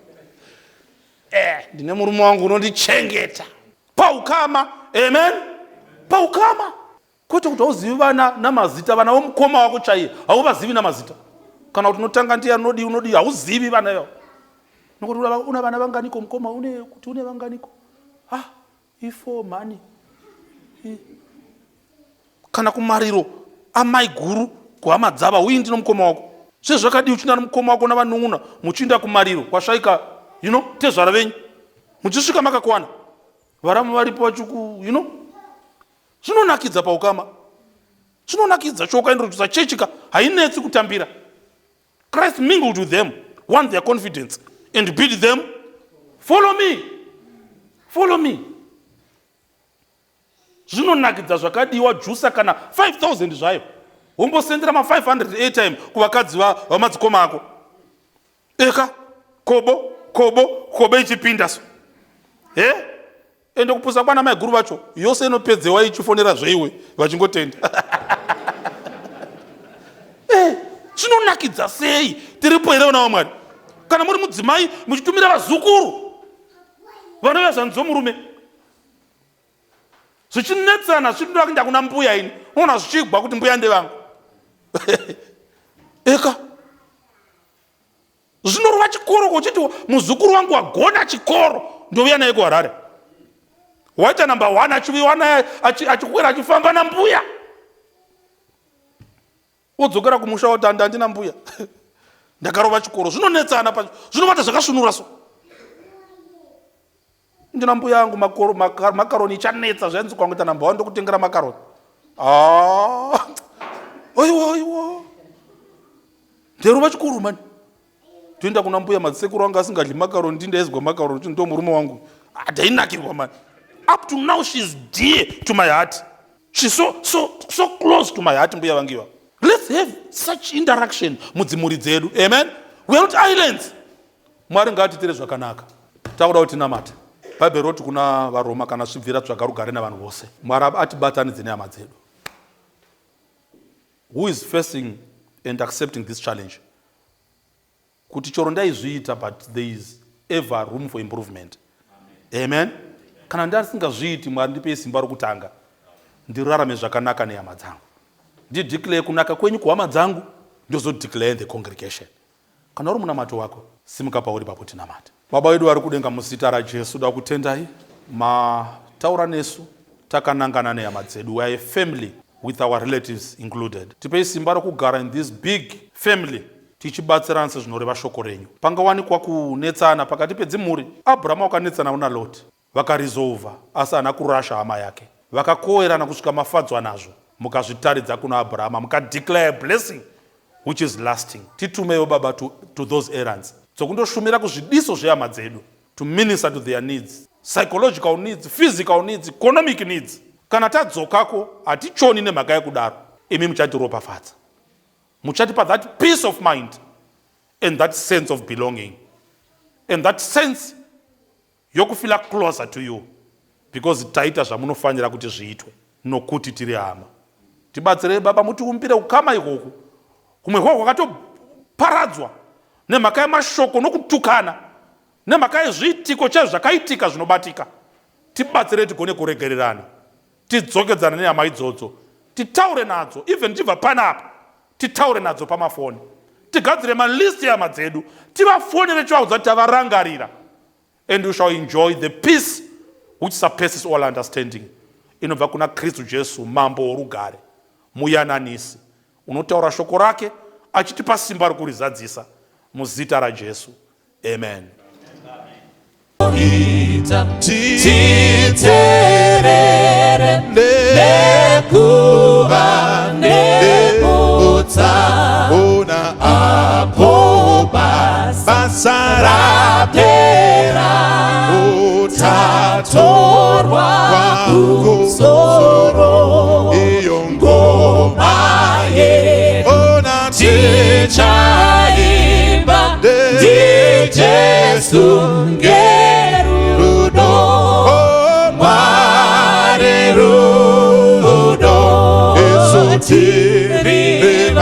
eh, ndine murume wangu unondichengeta paukama. Amen, paukama, kwete kuti hauzivi vana namazita. Vana vomukoma wako chaiye hauvazivi namazita, kana kuti unotanga ndiye unodii unodii, hauzivi vana ivavo. Nokuti una vana vanganiko mukoma? Une kuti une vanganiko? Ah, ifo mhani. Kana kumariro amai guru kuhama dzava uyi ndino mukoma wako sezvakadii uchienda nomukoma wako navanun'una muchiinda kumariro kwashaika tezvara venyu, muchisvika makakwana, varamu varipo vachiku zvinonakidza paukama, zvinonakidza. Chokaintrodusa chechika hainetsi kutambira. Christ mingled with them, won their confidence and bid them follow me, follow me. Zvinonakidza zvakadiwa jusa kana 5000 zvayo, wombosendera ma500 airtime kuvakadzi vamadzikoma ako eka kobo kobo kobo ichipinda so he ende kupusa kwana maiguru vacho yose inopedzewa ichifonera zveiwe vachingotenda. Chinonakidza sei? Tiripo here vana vamwari? Kana muri mudzimai muchitumira vazukuru vanouya zvanzi dzomurume zvichinetsana zvichinoda kuenda kuna mbuya, ini unoona zvichigwa kuti mbuya ndevangu eka zvinorova chikoro kuchiti muzukuru wangu wagona chikoro, ndouya naye kuHarare, waita number one, achiuyiwa naye achikwira achifamba nambuya, wodzokera kumusha woti handi handina mbuya, ndakarova chikoro. Zvinonetsana pacho zvinovata zvakasvinura so ndina mbuya yangu makaroni ichanetsa zvainzi kwangu ita number one ndokutengera makaroni. Ah, aiwa aiwa, nderova chikoro mani, toenda kuna mbuya. Madzisekuru angu asingadyi makaroni, ndindaizwa makaroni kuti ndo murume wangu. Ndainakirwa mani. Up to now she's dear to my heart. She's so, so, so close to my heart, mbuya vangiva. Let's have such interaction mudzimhuri dzedu. Amen. We are not islands. Mwari ngaatiitire zvakanaka. Takuda kuti tinamate. Bhaibheri roti kuna vaRoma, kana zvibvira tsvaga rugare navanhu vose. Mwari atibatanidze nehama dzedu. Who is facing and accepting this challenge kuti choro ndaizviita, but there is ever room for improvement? Amen. Kana ndasingazviiti, Mwari ndipei simba rokutanga ndirarame zvakanaka nehama dzangu, ndideclare kunaka kwenyu kuhama dzangu, ndozodeclare in the congregation. Kana uri munamato wako, simuka pauri papo tinamate. Baba vedu vari kudenga, muzita raJesu da kutendai mataura nesu takanangana nehama dzedu. We are a family with our relatives included. Tipei simba rokugara in this big family tichibatsirana sezvinoreva shoko renyu. Pangawanikwa kunetsana pakati pedzimhuri, Abrahama wakanetsana naLoti, vakaresolva, asi haana kurasha hama yake. Vakakowerana kusvika mafadzwa nazvo, mukazvitaridza kuna Abrahama, mukadeclare blessing which is lasting. Titumewo Baba to those errands dzokundoshumira kuzvidiso zvehama dzedu, to minister to their needs, psychological needs, physical needs, economic needs. Kana tadzokako hatichoni nemhaka yekudaro imi muchatiropafadza, muchatipa that peace of mind. And that sense of belonging and that sense yokufeela closer to you, because taita zvamunofanira kuti zviitwe nokuti tiri hama. Tibatsirei, Baba, mutiumbire ukama ikoku. Kumwe hwa hwakatoparadzwa nemhaka yemashoko nokutukana, nemhaka yezviitiko chaizvo zvakaitika zvinobatika. Tibatsirei tigone kuregererana, tidzokedzana nehama idzodzo, titaure nadzo. Even tibva panapa, titaure nadzo pamafoni, tigadzire malist ehama dzedu, tivafonere, tivaudza kuti tavarangarira. And you shall enjoy the peace which surpasses all understanding, inobva kuna Kristu Jesu, Mambo worugare, muyananisi unotaura shoko rake achitipa simba rokurizadzisa. Muzita raJesu, amen. Titerere nekuva nemutsa. Ona apo basa rapera, utatorwa tatorwa kumusoro. Iyo ngoma ngoma yedu ona tichaimba ndiJesu ngerudo. Mwari rudo. Isu tiri tiri.